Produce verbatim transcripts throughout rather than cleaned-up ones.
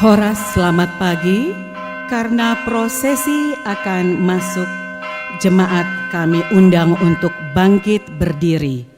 Horas, selamat pagi. Karena prosesi akan masuk, jemaat kami undang untuk bangkit berdiri.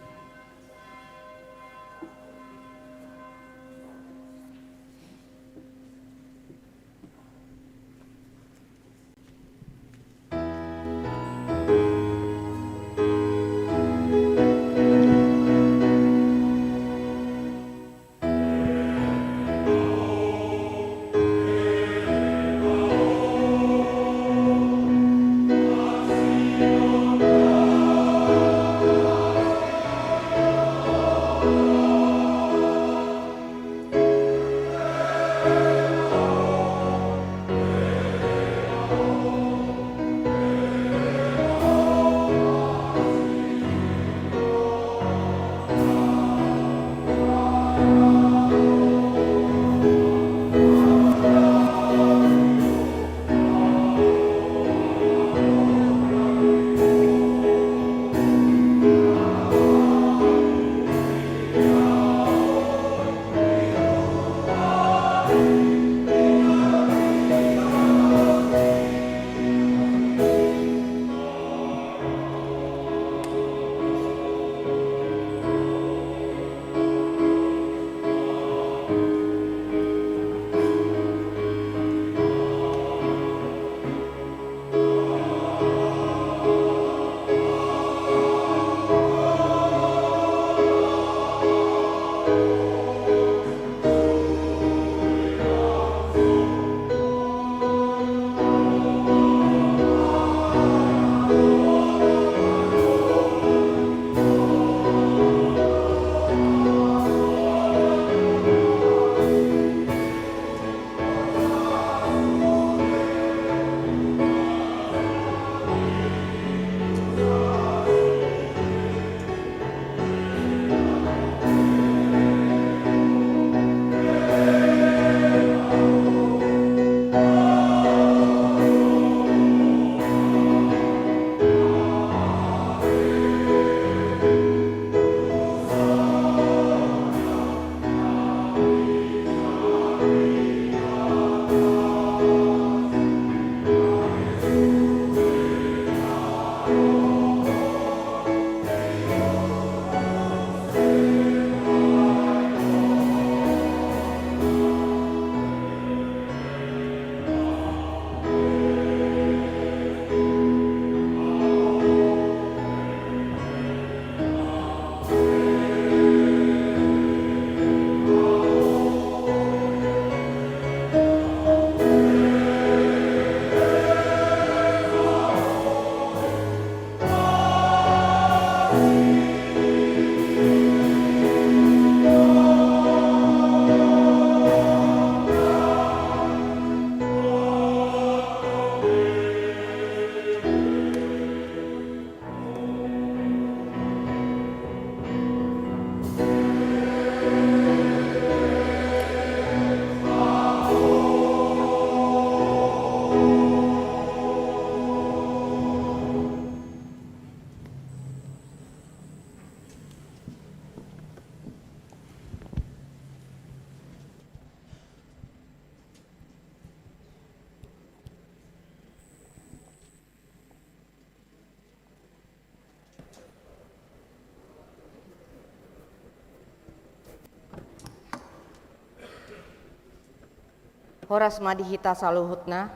Horas ma di hita saluhutna.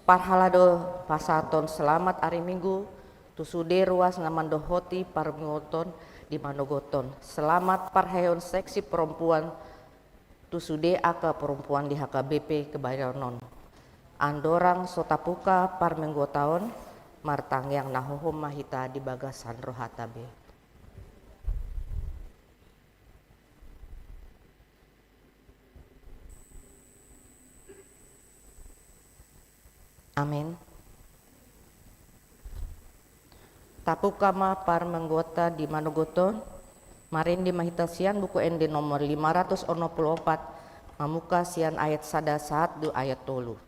Parhalado pasahathon selamat ari Minggu tu sude ruas na mandohoti parmingguon di manogot on. Selamat parheheon seksi perempuan tu sude angka perempuan di H K B P Kebayoran on. Andorang so tapuka parmingguonta on, martangiang na hohom ma hita di bagasan rohanta be. Amen. Tapuka ma parmingguonta di manogot on. Marende ma hita sian Buku Ende nomor lima ratus onom pulu opat, mamungka sian ayat sada sahat tu ayat tolu.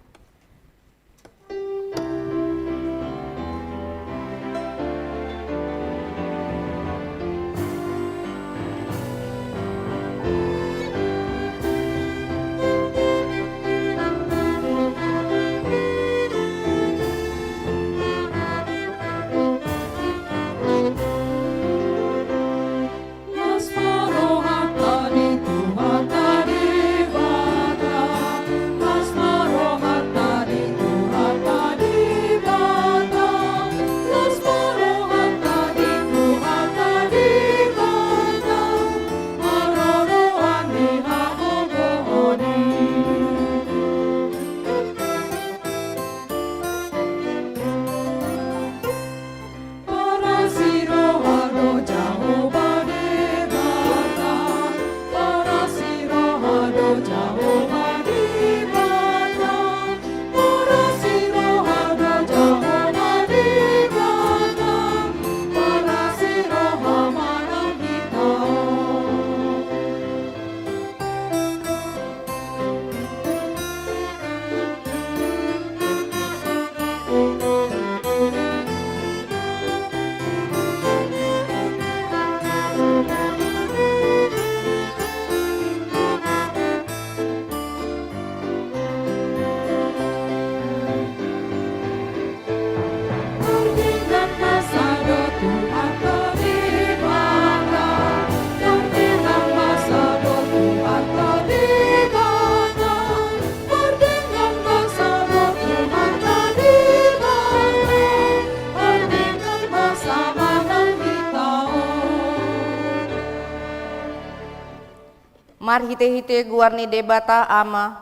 Marhite-hite goar ni Debata Ama,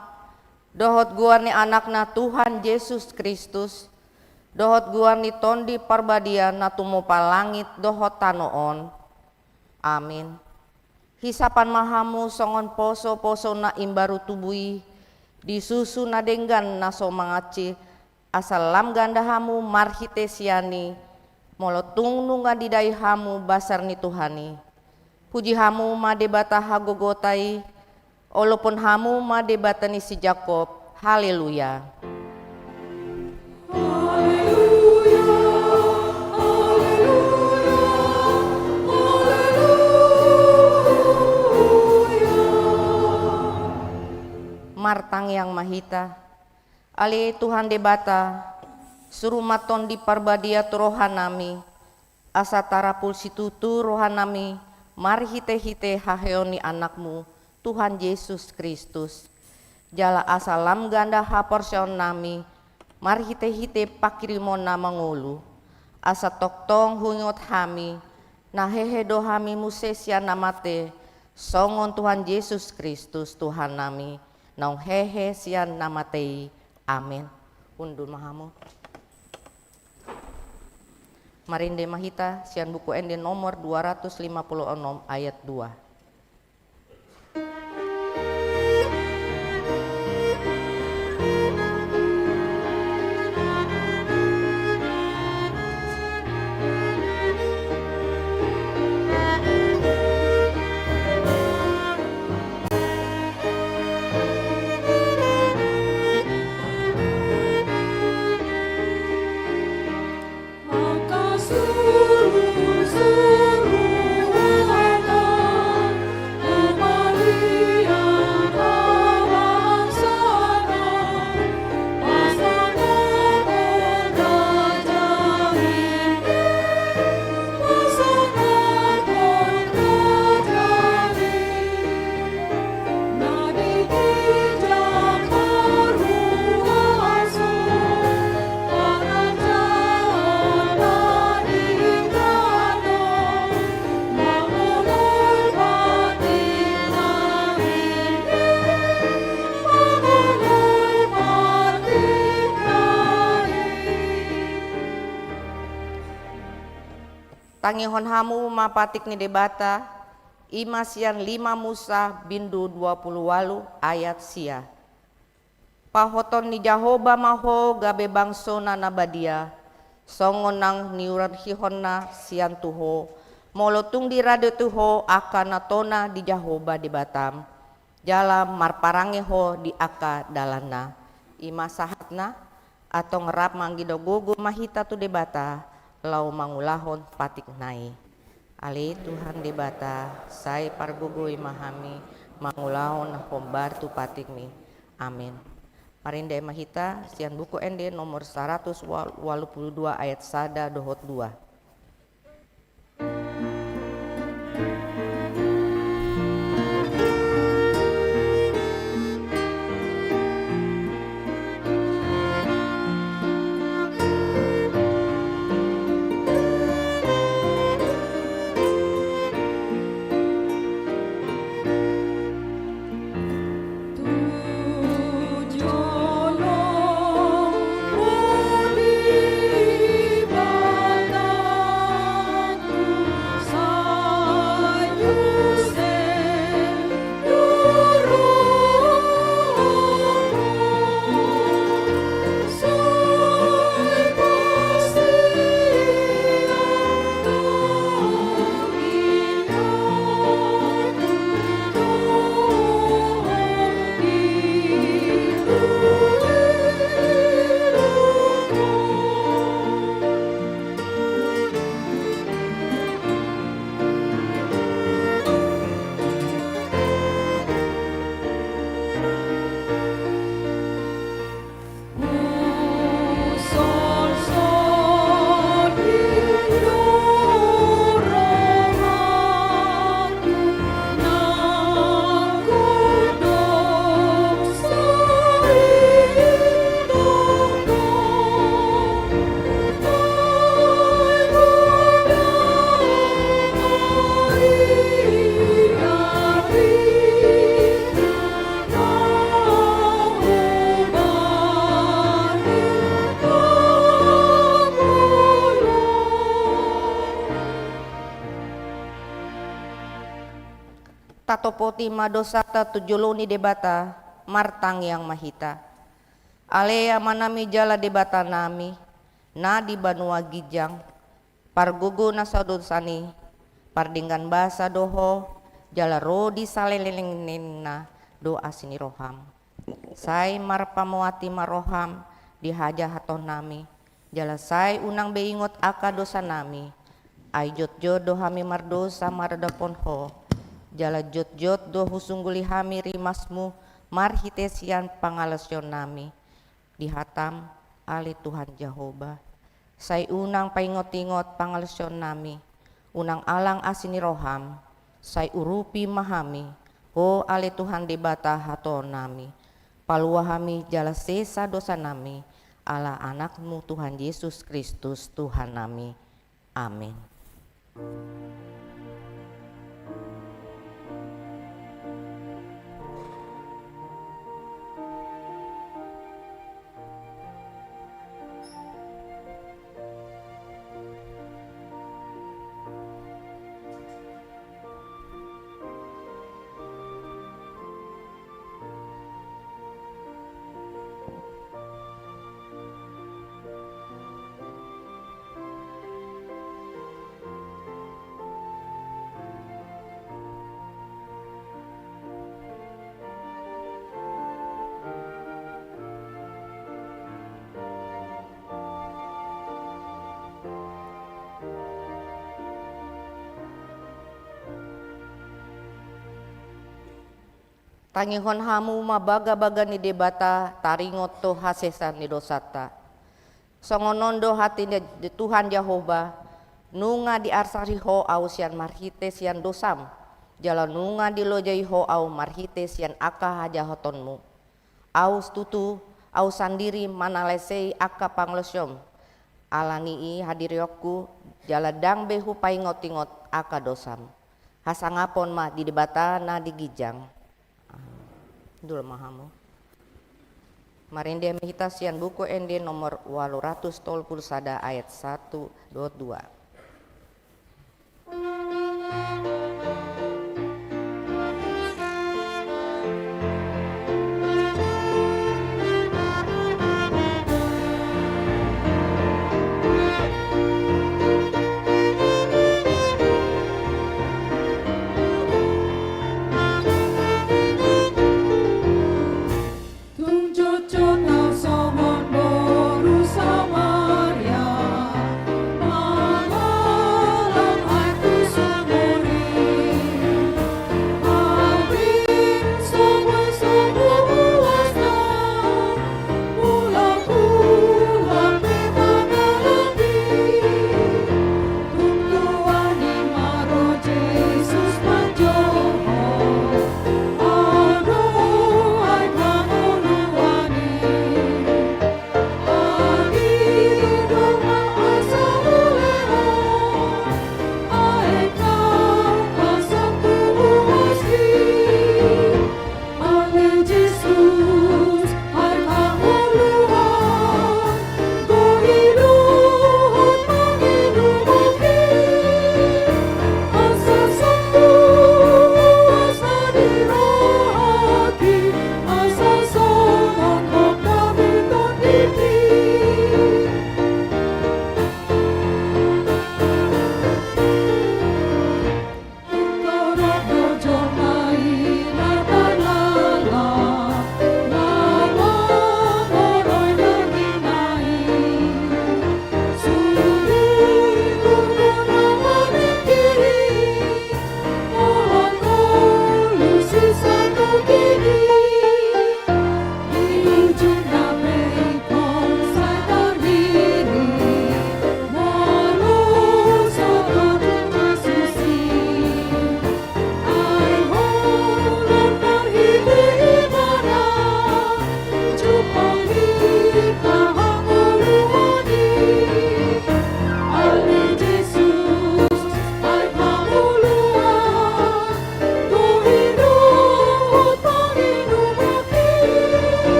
dohot goar ni Anakna Tuhan Jesus Kristus, dohot goar ni Tondi Parbadia na tumopa langit dohot tano on. Amin. Hisapan ma hamu songon poso-poso na imbaru tubu i, di susu na denggan na so mangansi, asa lam ganda hamu marhite sian i, molo tung nunga didai hamu basar ni Tuhan i. Puji hamu ma Debata hagogota i, olopon hamu ma Debata ni si Jakob. Haleluya. Martangiang ma hita. Ale Tuhan Debata, suru ma Tondi Parbadia tu rohanami, asa tarapul situtu rohanami marhite-hite haheon ni Anakmu, Tuhan Jesus Kristus. Jala asa lam ganda haporseaonnami marhite-hite panghirimon na mangolu, asa tongtong huingot hami, na hehe do hami muse sian na mate, songon Tuhan Jesus Kristus Tuhannami, naung hehe sian na mate i. Amen. Hundul ma hamu. Marende ma hita sian Buku Ende nomor dua ratus lima puluh enam ayat dua. Tangihon hamu ma patik ni Debata, i ma sian lima Musa bindu dua puluh ualu ayat sia. Pahoton ni Jahowa ma ho gabe bangsona na badia, songon naung niuruhonna sian tu ho, molo tung dirade tu ho angka na tona di Jahowa Debatam, jala marparange ho di angka dalanna. I ma sahatna. Antong rap mangido gogo ma hita tu Debata, laho mangulahon patikna i. Ale Tuhan Debata, sai pargogoi ma hami mangulahon na hombar tu patikmi. Amen. Marende ma hita sian Buku Ende nomor saratus ualu puluh dua ayat sada dohot dua. Tatopoti ma dosanta tu jolo ni Debata, martangiang ma hita. Ale Amanami jala Debatanami, na di banua ginjang, pargogo na sadosan i, pardenggan basa do Ho, jala ro di saleleng ni lelengna do asi ni roham. Sai marpamuati ma roham di hajahatonnami, jala sai unang be ingot angka dosanami. Ai jotjot do hami mardosa maradophon Ho, jala jotjot do husungguli hami rimasmu marhite sian pangalaosionnami di hatam, ale Tuhan Jahowa. Sai unang paingotingot pangalaosionnami, unang alang asi ni roham, sai urupi ma hami, Ho ale Tuhan Debata hatoonnami. Palua hami jala sesa dosanami, ala Anakmu Tuhan Jesus Kristus Tuhannami. Amin. Tangihon hamu ma bagabaga ni Debata taringot tu hasesaan ni dosanta. Songon on do hata ni Tuhan Jahowa, nunga diarsari ho ahu sian marhite sian dosam, jala nunga dilojai ho ahu marhite sian angka hajahatonmu. Ahu tutu, ahu sandiri manalesei angka pangalaosion. Ala ni i hadirionku, jala ndang be hupaingotingot angka dosam. Hasangapon ma di Debata na di ginjang. Amin. Dul ma hamu. Marende ma hita sian Buku Ende nomor ualu ratus tolu pulu sada ayat satu dohot dua. Tung jotjot ahu songon boru Samaria, mangoloi aek tu sumur i,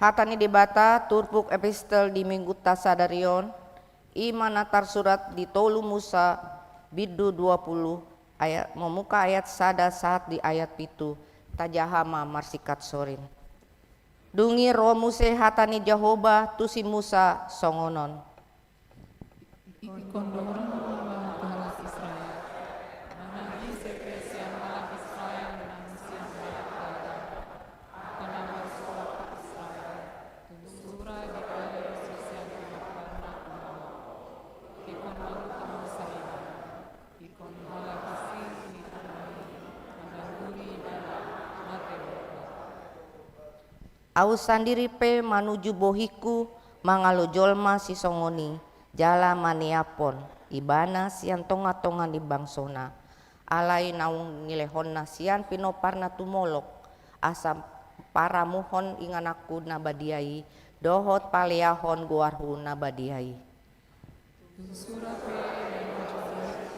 Hata ni Debata turpuk epistel di minggunta sadari on, i ma na tarsurat di tolu Musa bindu dua pulu ayat, mamuka ayat sada sahat di ayat pitu. Tajaha ma marsingkat sorin. Dung i ro muse hata ni Jahowa tu si Musa songon on. Ingkon dohonon ma tu halak Israel: Manang ise pe sian halak Israel na sian halak Baal, angka na marsorak tu Israel, tung sura dipalio sian pinggan na tu bawah, ingkon marhutang muse ibana, ingkon halak asing ni tano i, mandabuhi ibana, mate do ibana. Ahu sandiri pe manuju bohingku mangalo jolma sisongon i, jala maneaphon ibana sian tongatonga ni bangsona. Alai naung nilehonna sian pinomparna tu Molok, asa paramuhon ingananku na badia i, dohot paleahon goarhu na badia i. Tung sura pe manuju bohingku,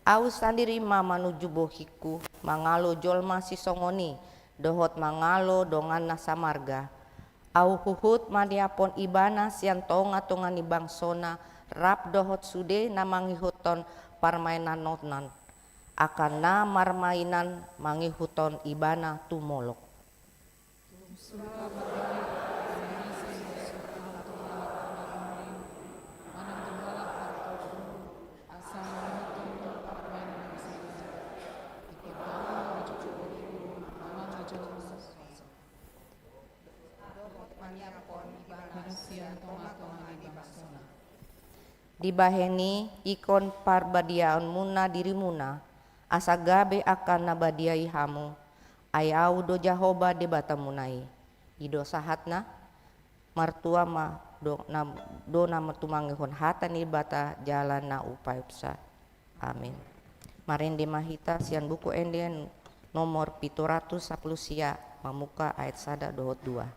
Ahu sandiri ma manuju bohingku mangalo jolma sisongon i, dohot mangalo dongan na samarga. Ahu huhut maneaphon ibana sian tongatonga ni bangsona, rap dohot sude na mangihuthon parmainanon, angka na marmainan mangihuthon ibana tu Molok. Dibahen i ingkon parbadiaonmuna dirimuna, asa gabe angka na badia i hamu, ai Ahu do Jahowa Debatamuna i. I do sahatna. Martua ma do na, do na tumangihon hata ni Debata jala na umpaepsa. Amin. Marende ma hita sian Buku Ende nomor pitu ratus sampulu sia, mamuka ayat sada dohot dua.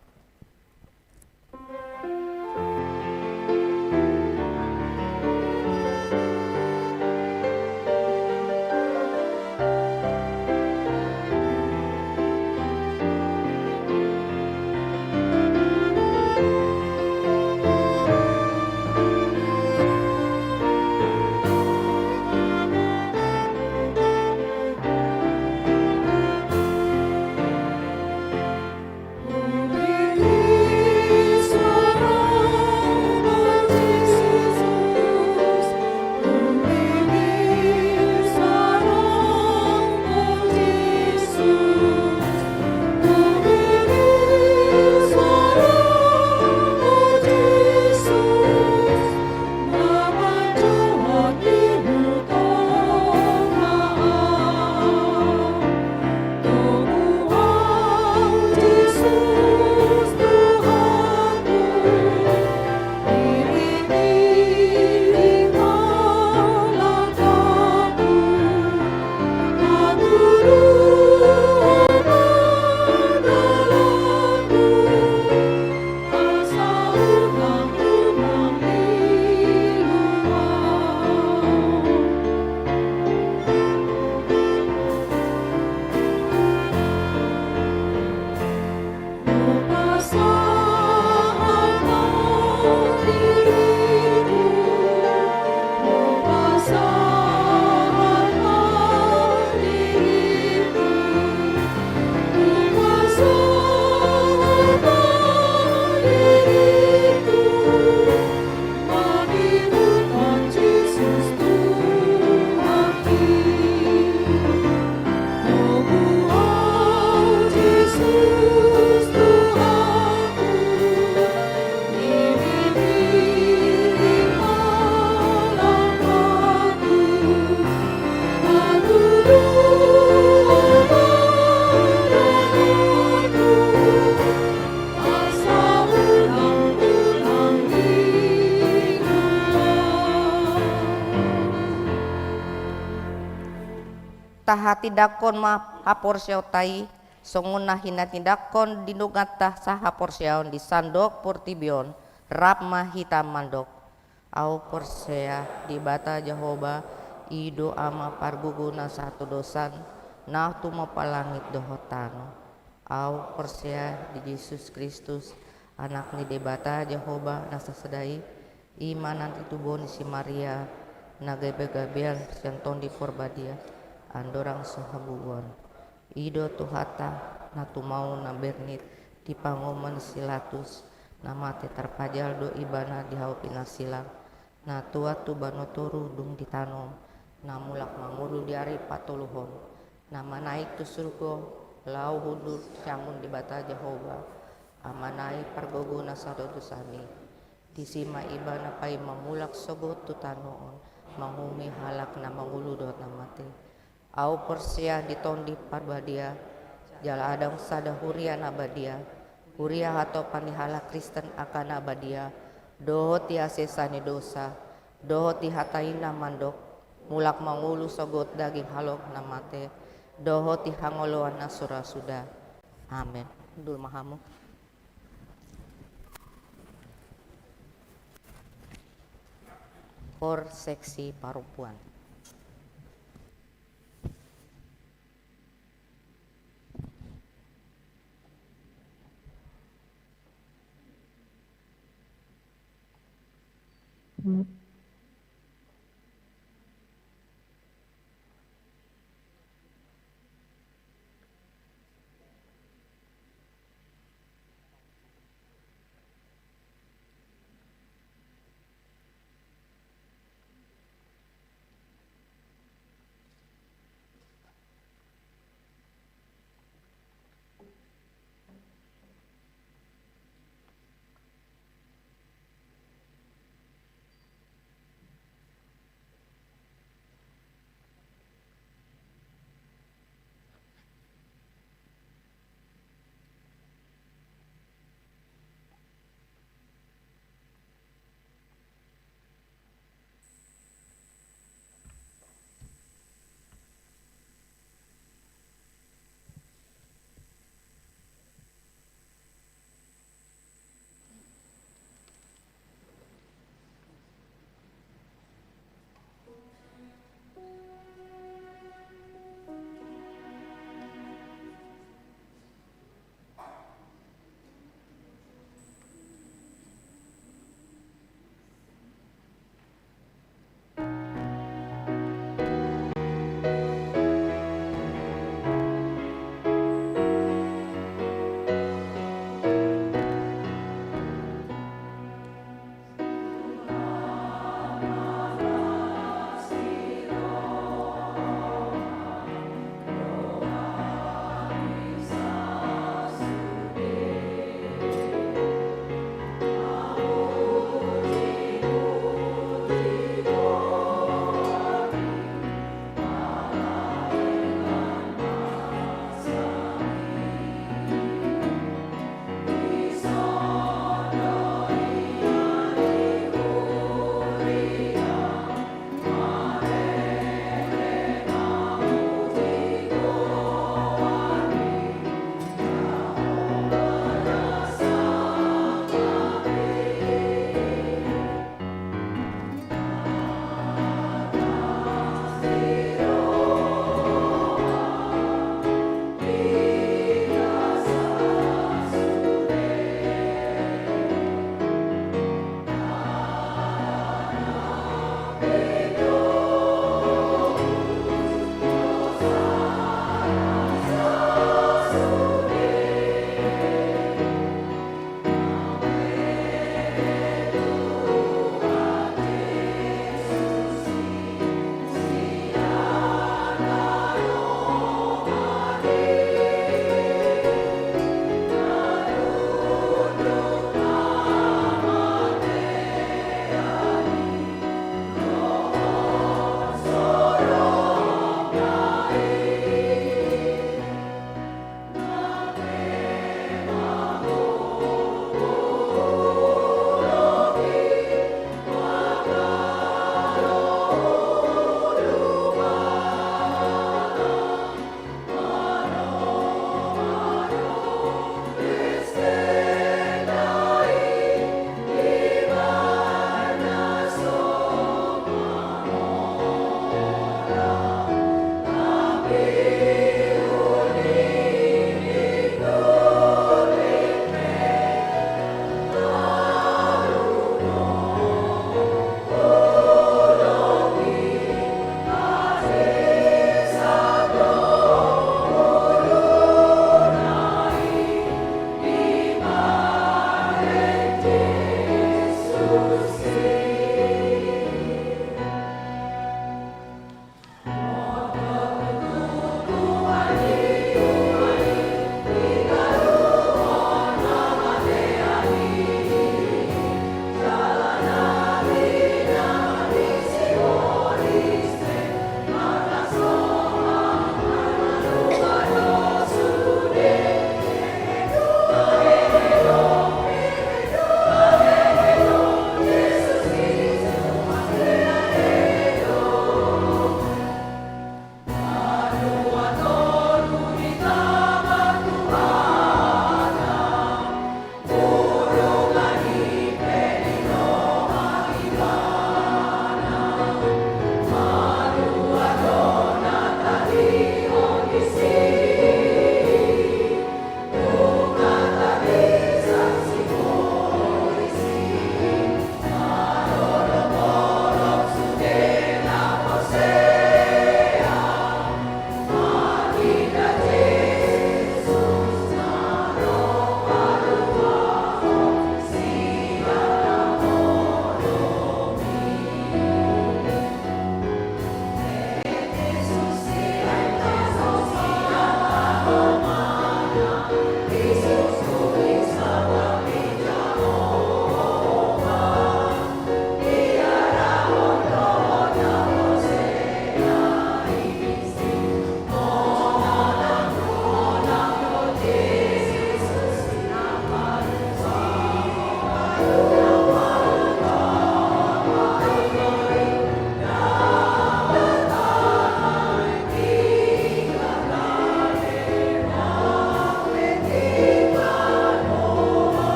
Tahatindangkon ma haporseaonta i, songon na hinatindangkon di donganta sahaporseaon di sandok portibi on, rap ma hita mandok. Ahu porsea Debata Jahowa, i do Ama pargogo na sahatudosan, na tumompa langit dohot tano. Ahu porsea di Jesus Kristus, Anak ni Debata Jahowa na sasada i, i ma na titubu ni si Maria, na gabe-gabean sian Tondi Porbadia, andorang so habubuhan. I do Tuhanta, na tumau na bernit di pangomo ni si Latus, na mate tarpajal do ibana di hau pinasilang, na tuat tu banua toru dung ditanom, na mulak mangolu di ari patoluhon, na manaek tu surgo, laho hundul siamun Debata Jahowa, Amana i pargogo na sahatudosan i. Disi ma ibana paima mulak sogot tu tano on, manguhumi halak na mangolu dohot na mate. Ahu porsea di Tondi Parbadia, jala adong sada huria na badia, huria hatopan ni halak Kristen angka na badia, dohot di hasesaan ni dosa, dohot di hata i na mandok, mulak mangolu sogot daging halak na mate, dohot di hangoluan na so ra suda. Amen. Hundul ma hamu. Kor seksi parompuan.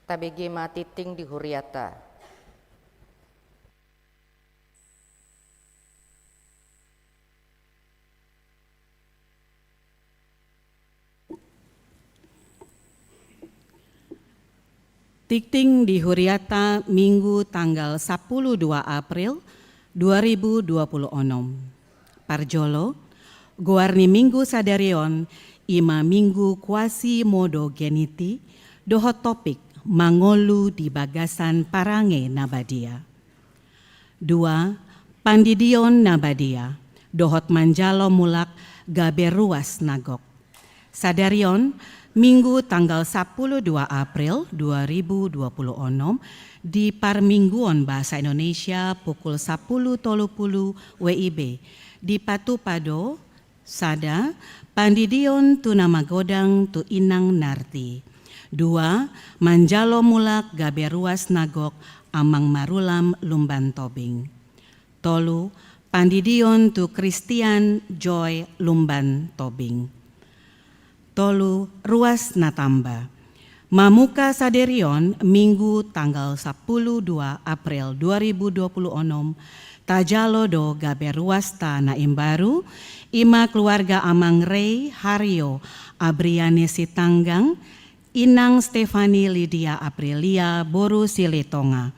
Tabege ma tingting di huriata. Tingting di huriata Minggu tanggal sapuluh dua April dua ribu dua puluh onom. Parjolo, goar ni Minggu sadari on ima Minggu Quasimodogeniti, dohot topik mangolu di bagasan parange na badia. Dua, pandidion na badia, dohot manjalo mulak gabe ruas na gok. Sadari on, Minggu tanggal sapuluh dua April dua ribu dua puluh onom, di Parmingguon Bahasa Indonesia pukul sapuluh tolu pulu W I B, dipatupa do, sada, pandidion tu na magodang tu inang Narti. Dua, manjalo mulak gabe ruas na gok Amang Marulam Lumban Tobing. Tolu, pandidion tu Christian Joy Lumban Tobing. Tolu, ruas na tamba. Mamuka sadari on, Minggu tanggal sapuluh dua April dua ribu dua puluh onom, tajalo do gabe ruasta na imbaru, ima keluarga Amang Rey Hario Abriani Sitanggang, Inang Stefani Lydia Aprilia boru Silitonga.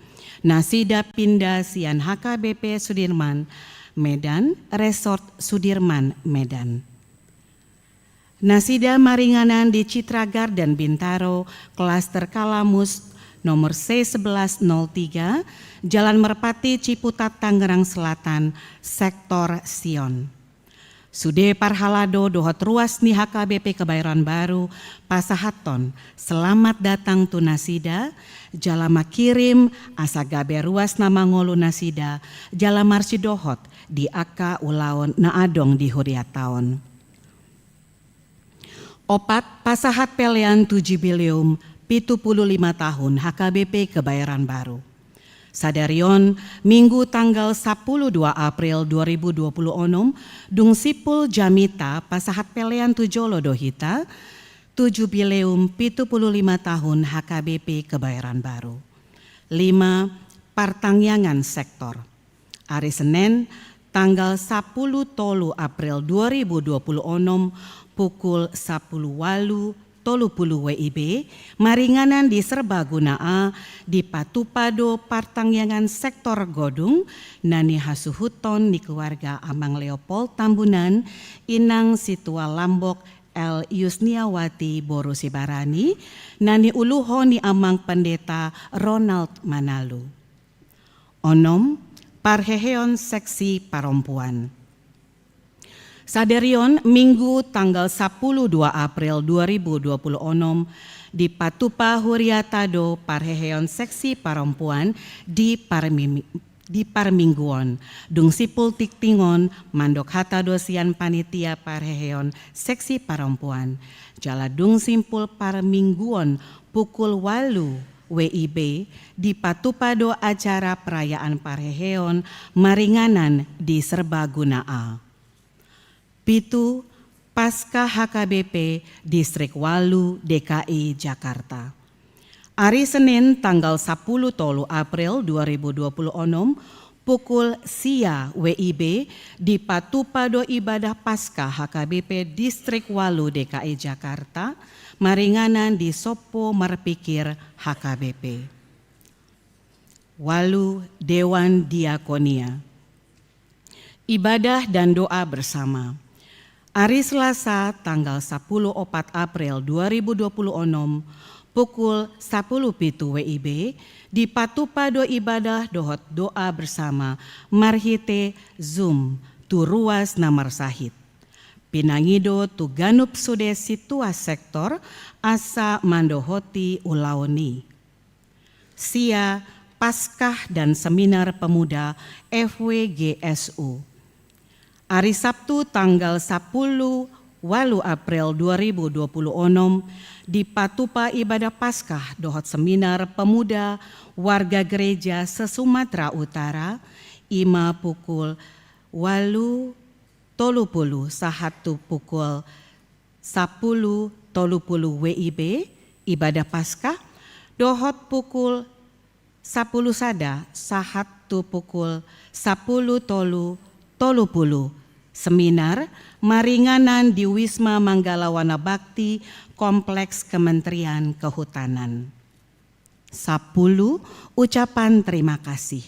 Nasida pinda sian H K B P Sudirman, Medan, Resort Sudirman, Medan. Nasida maringanan di Citra Garden Bintaro, Klaster Kalamus, nomor C sebelas nol tiga, Jalan Merpati, Ciputat, Tangerang Selatan, Sektor Sion. Sude parhalado dohot ruas ni H K B P Kebayoran Baru pasahathon selamat datang tu nasida, jala mangkirim asa gabe ruas na mangolu nasida, jala marsidohot di angka ulaon na adong di huriata on. Opat, pasahat pelean tu jubileum pitu pulu lima tahun H K B P Kebayoran Baru. Sadari on, Minggu tanggal sapuluh dua April dua ribu dua puluh onom, dung simpul jamita pasahat pelean tu jolo do hita, tu jubileum pitu pulu lima tahun H K B P Kebayoran Baru. Lima, partangiangan sektor. Ari Senen, tanggal sapuluh tolu April dua ribu dua puluh onom, pukul sapuluh walu tolu pulu W I B, maringanan di Serbaguna A, dipatupa do partangiangan sektor godung, na nihasuhuton ni keluarga Amang Leopold Tambunan, Inang Situa Lambok L Yusniawati boru Sibarani, na niuluhon ni Amang Pendeta Ronald Manalu. Onom, parheheon seksi parompuan. Sadari on, Minggu tanggal sapuluh dua April dua ribu dua puluh onom, dipatupa huriata do parheheon seksi parompuan di parmimi-, di parmingguon. Dung simpul tingting on, mandok hata do sian panitia parheheon seksi parompuan. Jala dung simpul parmingguon pukul walu W I B, dipatupa do acara perayaan parheheon maringanan di Serbaguna A. Pitu, Paskah H K B P Distrik walu D K I Jakarta. Ari Senen tanggal sapuluh tolu April dua ribu dua puluh onom, pukul sia W I B, dipatupa do ibadah Paskah H K B P Distrik walu D K I Jakarta, maringanan di Sompo Marpikir H K B P. Walu, Dewan Diakonia. Ibadah dan doa bersama. Ari Selasa, tanggal sapuluh opat April dua ribu dua puluh onom, pukul sapuluh pitu W I B, dipatupa do ibadah dohot doa bersama marhite Zoom tu ruas na marsahit. Pinangido tu ganup sude sintua sektor asa mandohoti ulaon i. Sia, Paskah dan Seminar Pemuda F W G S U. Ari Sabtu tanggal sapuluh walu April dua ribu dua puluh onom, dipatupa ibadah Paskah dohot seminar pemuda warga gereja se-Sumatera Utara, ima pukul walu tolu pulu sahat tu pukul sapuluh tolu pulu W I B, ibadah Paskah, dohot pukul sapulu sada sahat tu pukul sapulu tolu tolu pulu. Seminar maringanan di Wisma Manggala Wana Bakti, Kompleks Kementerian Kehutanan. Sapulu, ucapan terima kasih.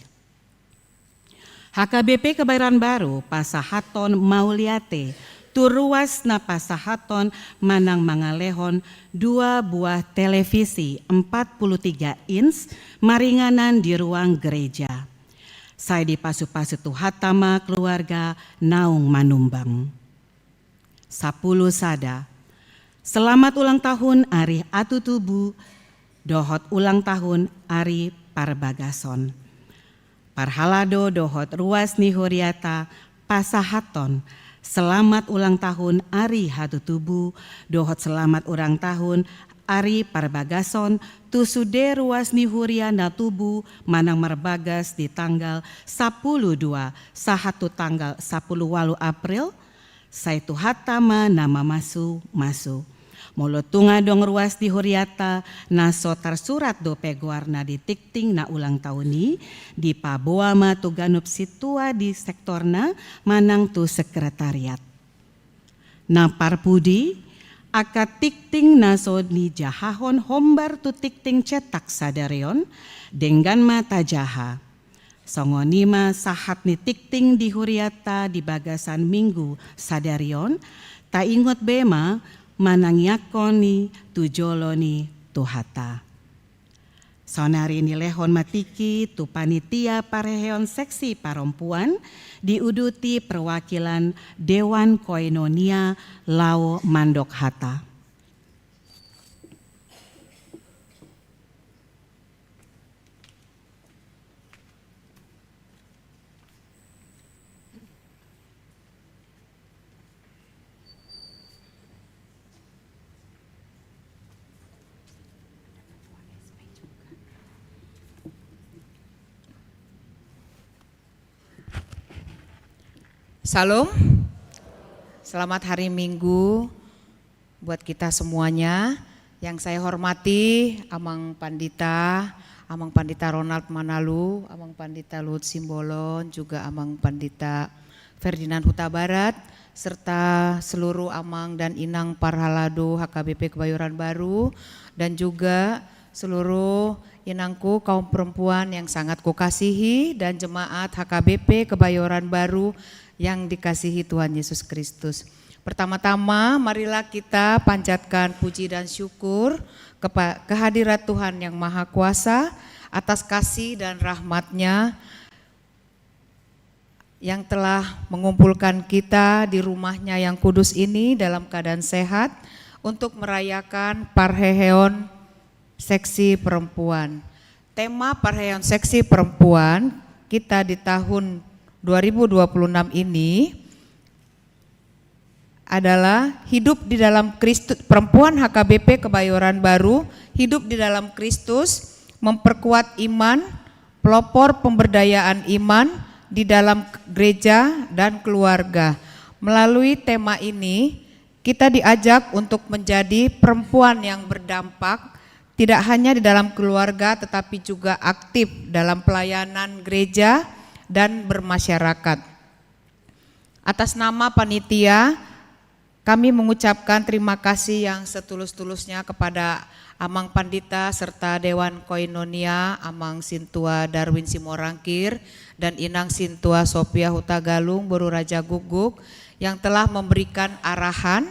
H K B P Kebayoran Baru pasahathon mauliate tu ruas na pasahathon manang mangalehon dua buah televisi empat puluh tiga inch maringanan di ruang gereja. Sai dipasupasu Tuhanta ma keluarga naung manumbang. Sapulu sada. Selamat ulang tahun ari hatutubu dohot ulang tahun ari parbagason. Parhalado dohot ruas ni huriata pasahathon selamat ulang tahun ari hatutubu dohot selamat ulang tahun ari parbagason tu sude ruas ni huria na tubu manang marbagas di tanggal sapulu dua sahat tu tanggal sapulu ualu April. Sai Tuhanta ma na mamasumasu. Molo tung adong ruas di huriata na so tarsurat dope goarna di tingting na ulang tahun i, dipaboa ma tu ganup sintua di sektorna manang tu sekretariat. Na parpudi, angka tingting na so nijahahon hombar tu tingting cetak sadari on, denggan ma tajaha. Songon i ma sahat ni tingting di huriata di bagasan minggu sadari on, taingot be ma manangiangkon i tu jolo ni Tuhanta. Saonari nilehon ma tingki tu panitia parheheon seksi parompuan, diuduti perwakilan Dewan Koinonia laho mandok hata. Shalom. Selamat hari Minggu buat kita semuanya. Yang saya hormati Amang Pandita, Amang Pandita Ronald Manalu, Amang Pandita Luhut Simbolon, juga Amang Pandita Ferdinand Hutabarat, serta seluruh amang dan inang parhalado H K B P Kebayoran Baru, dan juga seluruh inangku kaum perempuan yang sangat kukasihi dan jemaat H K B P Kebayoran Baru yang dikasihi Tuhan Yesus Kristus. Pertama-tama, marilah kita panjatkan puji dan syukur kepa-, kehadirat Tuhan Yang Maha Kuasa atas kasih dan rahmat-Nya yang telah mengumpulkan kita di rumah-Nya yang kudus ini dalam keadaan sehat untuk merayakan parheheon seksi perempuan. Tema parheheon seksi perempuan kita di tahun dua ribu dua puluh enam ini adalah hidup di dalam Kristus, perempuan H K B P Kebayoran Baru, hidup di dalam Kristus, memperkuat iman, pelopor pemberdayaan iman di dalam gereja dan keluarga. Melalui tema ini, kita diajak untuk menjadi perempuan yang berdampak, tidak hanya di dalam keluarga, tetapi juga aktif dalam pelayanan gereja dan bermasyarakat. Atas nama panitia, kami mengucapkan terima kasih yang setulus-tulusnya kepada Amang Pandita serta Dewan Koinonia, Amang Sintua Darwin Simorangkir dan Inang Sintua Sofia Hutagalung, Boru Raja Guguk, yang telah memberikan arahan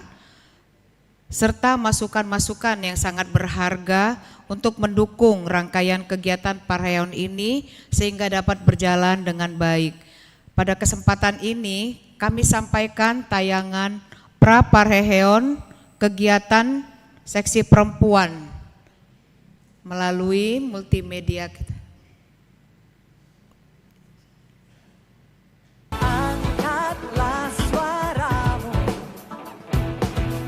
serta masukan-masukan yang sangat berharga untuk mendukung rangkaian kegiatan parheheon ini sehingga dapat berjalan dengan baik. Pada kesempatan ini, kami sampaikan tayangan pra parheheon kegiatan seksi perempuan melalui multimedia kita. Angkatlah suaramu,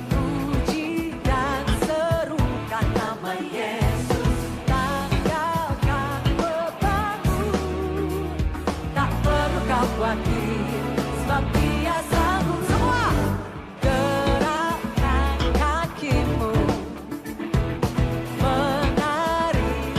puji dan serukan nama Yesus. Tanggalkan bebanmu, tak perlu kau khawatir, sebab Dia sanggup. Semua. Gerakkan kakimu, menari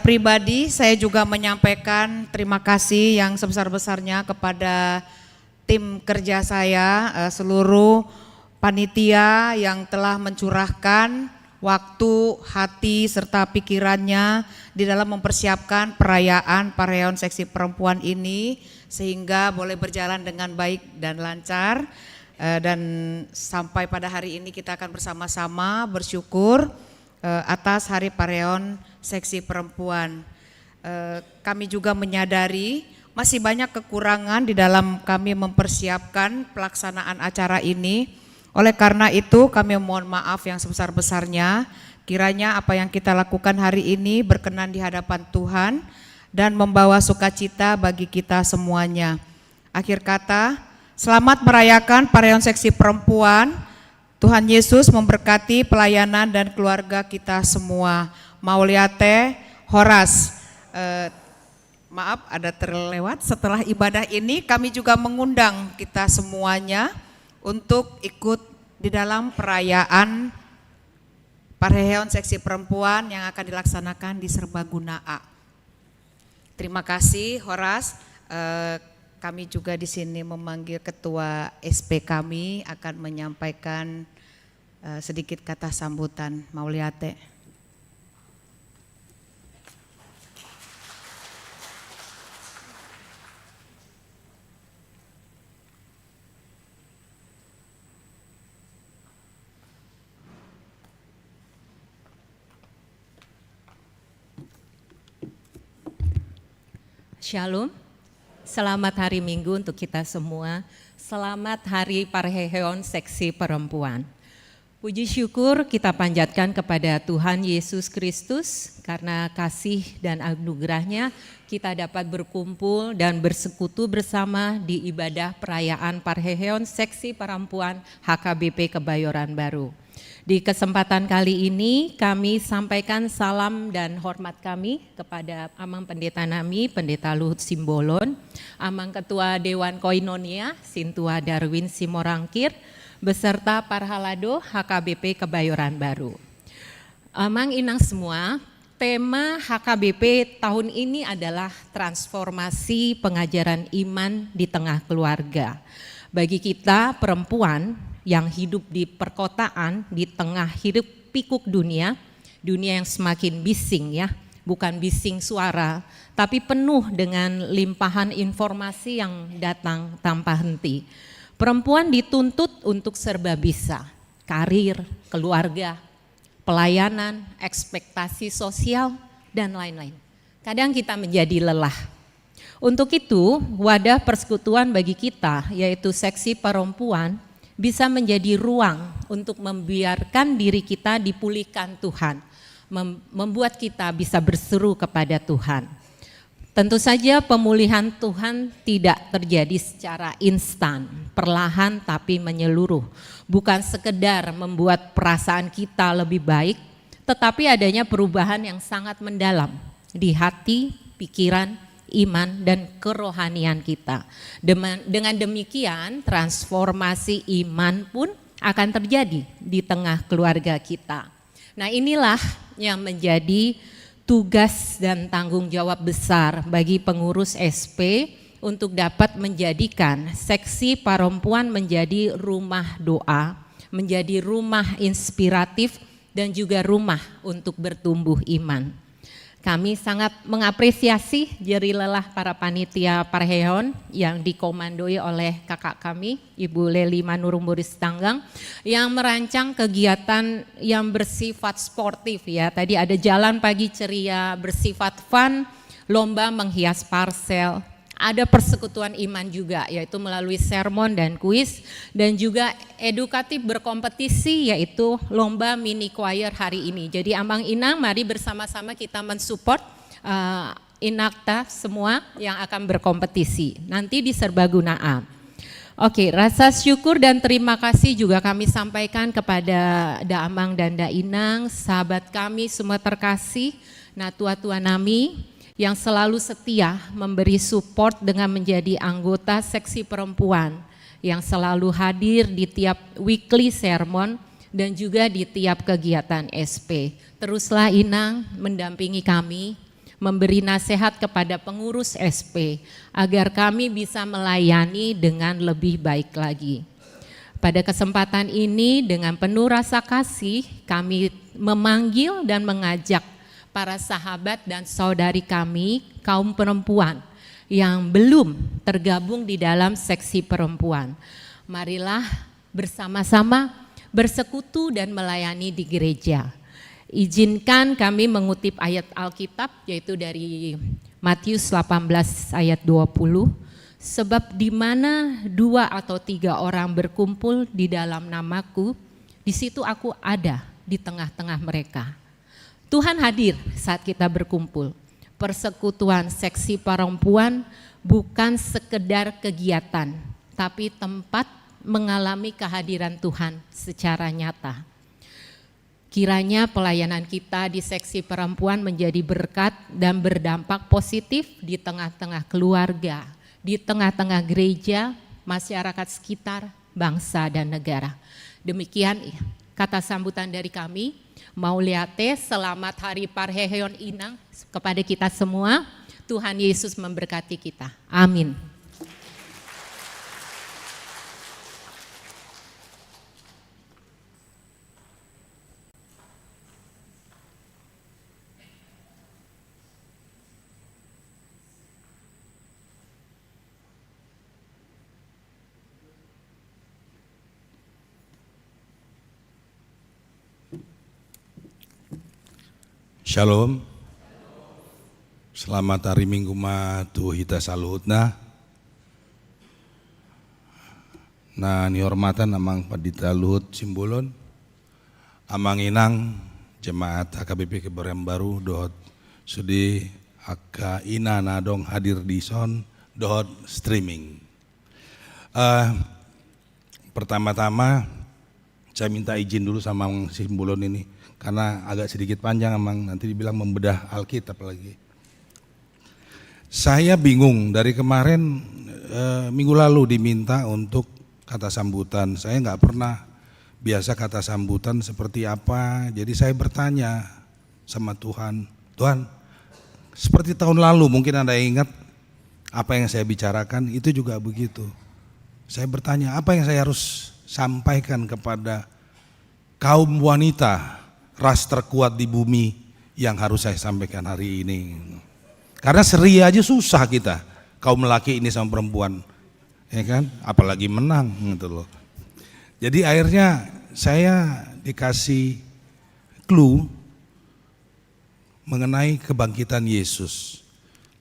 pribadi, saya juga menyampaikan terima kasih yang sebesar-besarnya kepada tim kerja saya, eh, seluruh panitia yang telah mencurahkan waktu, hati, serta pikirannya di dalam mempersiapkan perayaan Parheon Seksi Perempuan ini, sehingga boleh berjalan dengan baik dan lancar. Eh, dan sampai pada hari ini kita akan bersama-sama bersyukur, eh, atas Hari Parheon Seksi Perempuan. Eh, kami juga menyadari masih banyak kekurangan di dalam kami mempersiapkan pelaksanaan acara ini. Oleh karena itu, kami mohon maaf yang sebesar-besarnya. Kiranya apa yang kita lakukan hari ini berkenan di hadapan Tuhan dan membawa sukacita bagi kita semuanya. Akhir kata, selamat merayakan Parheon Seksi Perempuan. Tuhan Yesus memberkati pelayanan dan keluarga kita semua. Mauliate, horas. Eh, maaf, ada terlewat. Setelah ibadah ini, kami juga mengundang kita semuanya untuk ikut di dalam perayaan Parheon Seksi Perempuan yang akan dilaksanakan di Serbaguna A. Terima kasih, horas. Eh, kami juga di sini memanggil Ketua S P kami akan menyampaikan, eh, sedikit kata sambutan. Mauliate. Shalom. Selamat hari Minggu untuk kita semua. Selamat Hari Parheheon Seksi Perempuan. Puji syukur kita panjatkan kepada Tuhan Yesus Kristus karena kasih dan anugerahnya kita dapat berkumpul dan bersekutu bersama di ibadah perayaan Parheheon Seksi Perempuan H K B P Kebayoran Baru. Di kesempatan kali ini kami sampaikan salam dan hormat kami kepada Amang Pendeta nami, Pendeta Luhut Simbolon, Amang Ketua Dewan Koinonia, Sintua Darwin Simorangkir, beserta Parhalado H K B P Kebayoran Baru. Amang Inang semua, tema H K B P tahun ini adalah transformasi pengajaran iman di tengah keluarga. Bagi kita perempuan yang hidup di perkotaan, di tengah hiruk pikuk dunia, dunia yang semakin bising ya, bukan bising suara, tapi penuh dengan limpahan informasi yang datang tanpa henti. Perempuan dituntut untuk serba bisa, karir, keluarga, pelayanan, ekspektasi sosial, dan lain-lain. Kadang kita menjadi lelah. Untuk itu, wadah persekutuan bagi kita, yaitu seksi perempuan, bisa menjadi ruang untuk membiarkan diri kita dipulihkan Tuhan, mem-, membuat kita bisa berseru kepada Tuhan. Tentu saja, pemulihan Tuhan tidak terjadi secara instan, perlahan tapi menyeluruh. Bukan sekedar membuat perasaan kita lebih baik, tetapi adanya perubahan yang sangat mendalam di hati, pikiran, iman, dan kerohanian kita. Deman-, dengan demikian, transformasi iman pun akan terjadi di tengah keluarga kita. Nah, inilah yang menjadi tugas dan tanggung jawab besar bagi pengurus S P untuk dapat menjadikan seksi perempuan menjadi rumah doa, menjadi rumah inspiratif, dan juga rumah untuk bertumbuh iman. Kami sangat mengapresiasi jerih lelah para panitia Parheheon yang dikomandoi oleh kakak kami, Ibu Leli Manurung Boris Tanggang, yang merancang kegiatan yang bersifat sportif ya. Tadi ada jalan pagi ceria, bersifat fun, lomba menghias parsel, ada persekutuan iman juga, yaitu melalui sermon dan kuis, dan juga edukatif berkompetisi, yaitu lomba mini choir hari ini. Jadi, Amang Inang, mari bersama-sama kita mensupport, eh, inakta semua yang akan berkompetisi nanti di Serbaguna A. Oke, rasa syukur dan terima kasih juga kami sampaikan kepada Da Amang dan Da Inang, sahabat kami semua terkasih, natua-tua nami, yang selalu setia memberi support dengan menjadi anggota seksi perempuan, yang selalu hadir di tiap weekly sermon dan juga di tiap kegiatan S P. Teruslah Inang mendampingi kami, memberi nasihat kepada pengurus S P agar kami bisa melayani dengan lebih baik lagi. Pada kesempatan ini, dengan penuh rasa kasih, kami memanggil dan mengajak para sahabat dan saudari kami, kaum perempuan yang belum tergabung di dalam seksi perempuan. Marilah bersama-sama bersekutu dan melayani di gereja. Izinkan kami mengutip ayat Alkitab, yaitu dari Matius delapan belas ayat dua puluh, "Sebab di mana dua atau tiga orang berkumpul di dalam namaku, di situ aku ada di tengah-tengah mereka." Tuhan hadir saat kita berkumpul. Persekutuan seksi perempuan bukan sekedar kegiatan, tapi tempat mengalami kehadiran Tuhan secara nyata. Kiranya pelayanan kita di seksi perempuan menjadi berkat dan berdampak positif di tengah-tengah keluarga, di tengah-tengah gereja, masyarakat sekitar, bangsa, dan negara. Demikian kata sambutan dari kami. Mauliate, selamat Hari Parheheon Ina kepada kita semua. Tuhan Yesus memberkati kita. Amin. Shalom. Selamat hari Minggu ma tu hita saluhutna. Na nihormatan Amang Pandita Luhut Simbolon, Amang Inang, jemaat H K B P Kebayoran Baru, dohot sude angka ina na adong hadir dison, dohot streaming. Eh, pertama-tama, saya minta izin dulu sama Amang Simbolon ini, karena agak sedikit panjang, Amang, nanti dibilang membedah Alkitab lagi. Saya bingung, dari kemarin, eh, minggu lalu diminta untuk kata sambutan. Saya nggak pernah biasa kata sambutan seperti apa, jadi saya bertanya sama Tuhan, "Tuhan, seperti tahun lalu, mungkin Anda ingat apa yang saya bicarakan, itu juga begitu." Saya bertanya, "Apa yang saya harus sampaikan kepada kaum wanita ras terkuat di bumi yang harus saya sampaikan hari ini?" Karena seri aja susah kita, kaum laki ini sama perempuan, ya kan? Apalagi menang, gitu loh. Jadi akhirnya saya dikasih clue mengenai kebangkitan Yesus.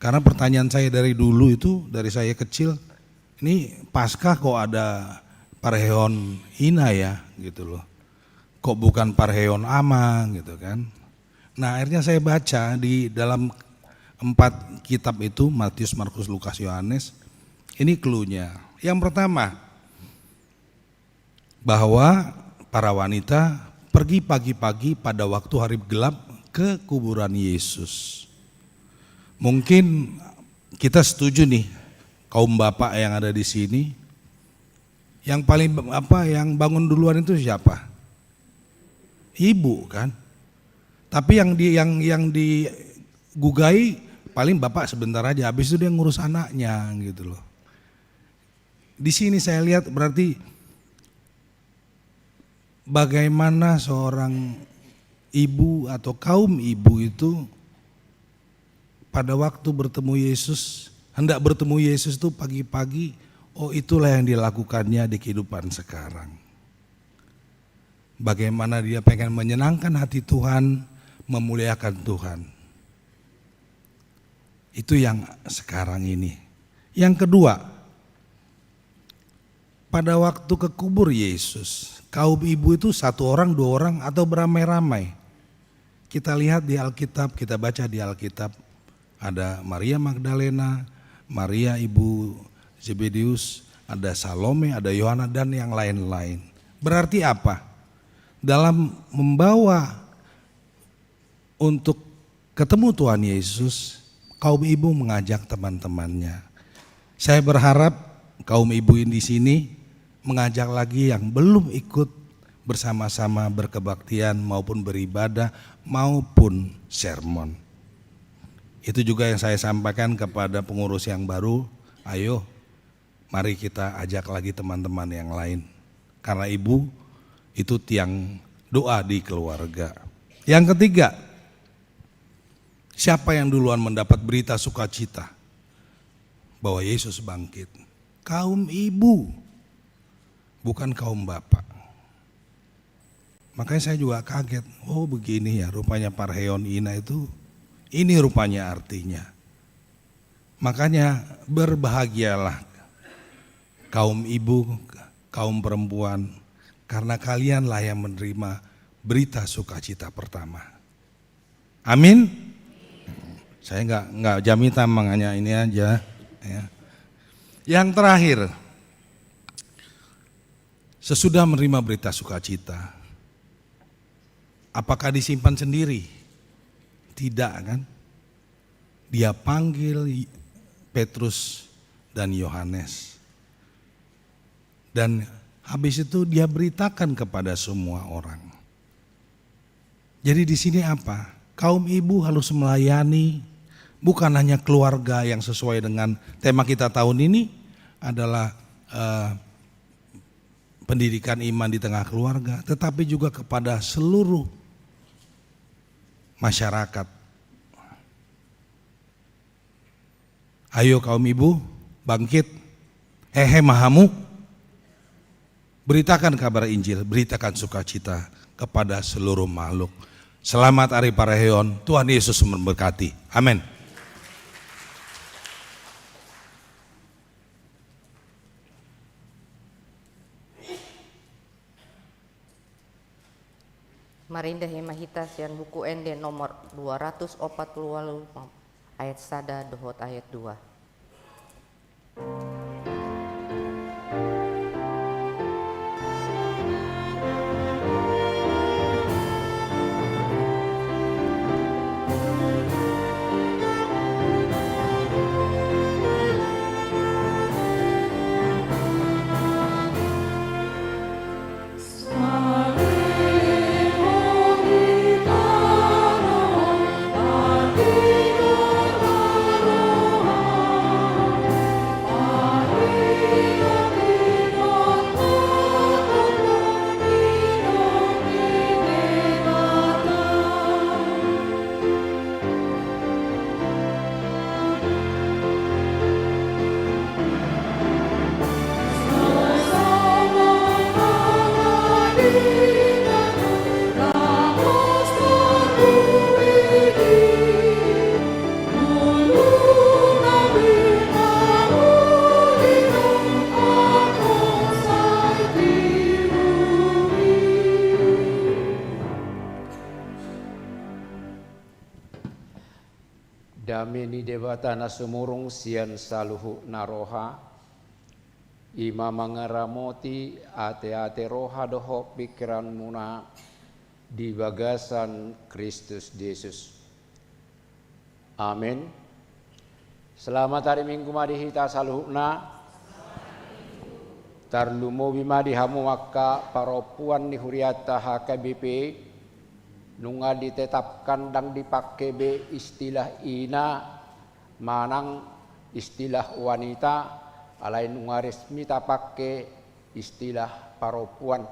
Karena pertanyaan saya dari dulu itu, dari saya kecil, "Ini Paskah kok ada parheheon ina ya?" gitu loh. "Kok bukan parheheon ama?" gitu kan. Nah, akhirnya saya baca di dalam empat kitab itu, Matius, Markus, Lukas, Yohanes. Ini clue-nya. Yang pertama, bahwa para wanita pergi pagi-pagi pada waktu hari gelap ke kuburan Yesus. Mungkin kita setuju nih, kaum bapak yang ada di sini, yang paling, apa, yang bangun duluan itu siapa? Ibu, kan? Tapi yang di, yang, yang digugai paling bapak sebentar aja, habis itu dia ngurus anaknya, gitu loh. Di sini saya lihat berarti bagaimana seorang ibu atau kaum ibu itu pada waktu bertemu Yesus, hendak bertemu Yesus itu pagi-pagi, oh, itulah yang dilakukannya di kehidupan sekarang. Bagaimana dia pengen menyenangkan hati Tuhan, memuliakan Tuhan. Itu yang sekarang ini. Yang kedua, pada waktu ke kubur Yesus, kaum ibu itu satu orang, dua orang, atau beramai-ramai? Kita lihat di Alkitab, kita baca di Alkitab, ada Maria Magdalena, Maria ibu Zebedeus, ada Salome, ada Yohana, dan yang lain-lain. Berarti apa? Dalam membawa untuk ketemu Tuhan Yesus, kaum ibu mengajak teman-temannya. Saya berharap kaum ibu di sini mengajak lagi yang belum ikut bersama-sama berkebaktian maupun beribadah maupun sermon. Itu juga yang saya sampaikan kepada pengurus yang baru, ayo, mari kita ajak lagi teman-teman yang lain. Karena ibu itu tiang doa di keluarga. Yang ketiga, siapa yang duluan mendapat berita sukacita bahwa Yesus bangkit? Kaum ibu, bukan kaum bapak. Makanya saya juga kaget, oh, begini ya rupanya parheon ina itu, ini rupanya artinya. Makanya berbahagialah kaum ibu, kaum perempuan, karena kalianlah yang menerima berita sukacita pertama. Amin. Saya nggak, nggak jamitan, makanya ini aja, ya. Yang terakhir, sesudah menerima berita sukacita, apakah disimpan sendiri? Tidak, kan? Dia panggil Petrus dan Yohanes. Dan habis itu dia beritakan kepada semua orang. Jadi di sini apa? Kaum ibu harus melayani bukan hanya keluarga yang sesuai dengan tema kita tahun ini adalah, eh, pendidikan iman di tengah keluarga, tetapi juga kepada seluruh masyarakat. Ayo kaum ibu, bangkit, hehe ma hamu, beritakan kabar Injil, beritakan sukacita kepada seluruh makhluk. Selamat Hari Parheon, Tuhan Yesus memberkati. Amin. Marende ma hita sian Buku Ende nomor dua ratus opat puluh walu, ayat sada dohot ayat dua. Dame ni Debata na sumurung sian saluhutna roha, i ma mangaramoti ateate roha dohot pingkiranmuna di bagasan Kristus Jesus. Amen. Selamat hari Minggu ma di hita saluhutna. Tarlumobi ma di hamu angka parompuan ni hurianta H K B P, nunga ditetapkan ndang dipake be istilah ina manang istilah wanita, alai nunga resmi tapake istilah parompuan.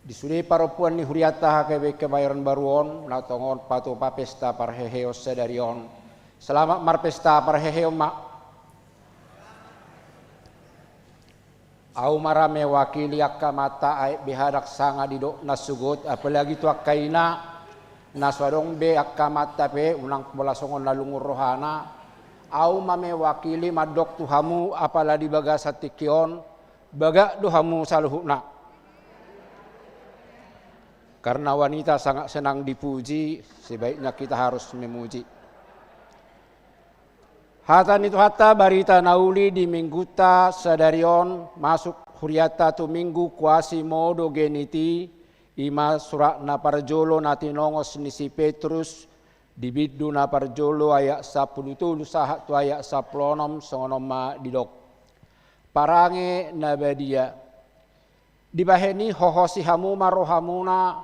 Di sude parompuan ni hurianta H K B P Kemayoran Baru on, na tongon patupa pesta parheheon sadari on, selamat marpesta parheheon ma. Ahu ma ra mewakili angka amanta, aek be hadak sanga didok na sogot, apalagi tu angka ina, na so adong be angka amanta pe, unang pola songon na lungun rohana. Ahu ma mewakili mandok tu hamu, apala di bagasan tingki on, bagak do hamu saluhutna. Karena wanita sangat senang dipuji, sebaiknya kita harus memuji. Hata ni Tuhanta, barita na uli di Minggunta sadari on, masuk hurianta tu Minggu Quasimodogeniti, i ma surat na parjolo na tinongos ni si Petrus, di bindu na parjolo ayat sampulu tolu sahat tu ayat sampulu onom, songon on ma didok. Parange na badia. Dibahen i hohosi hamu ma rohamuna,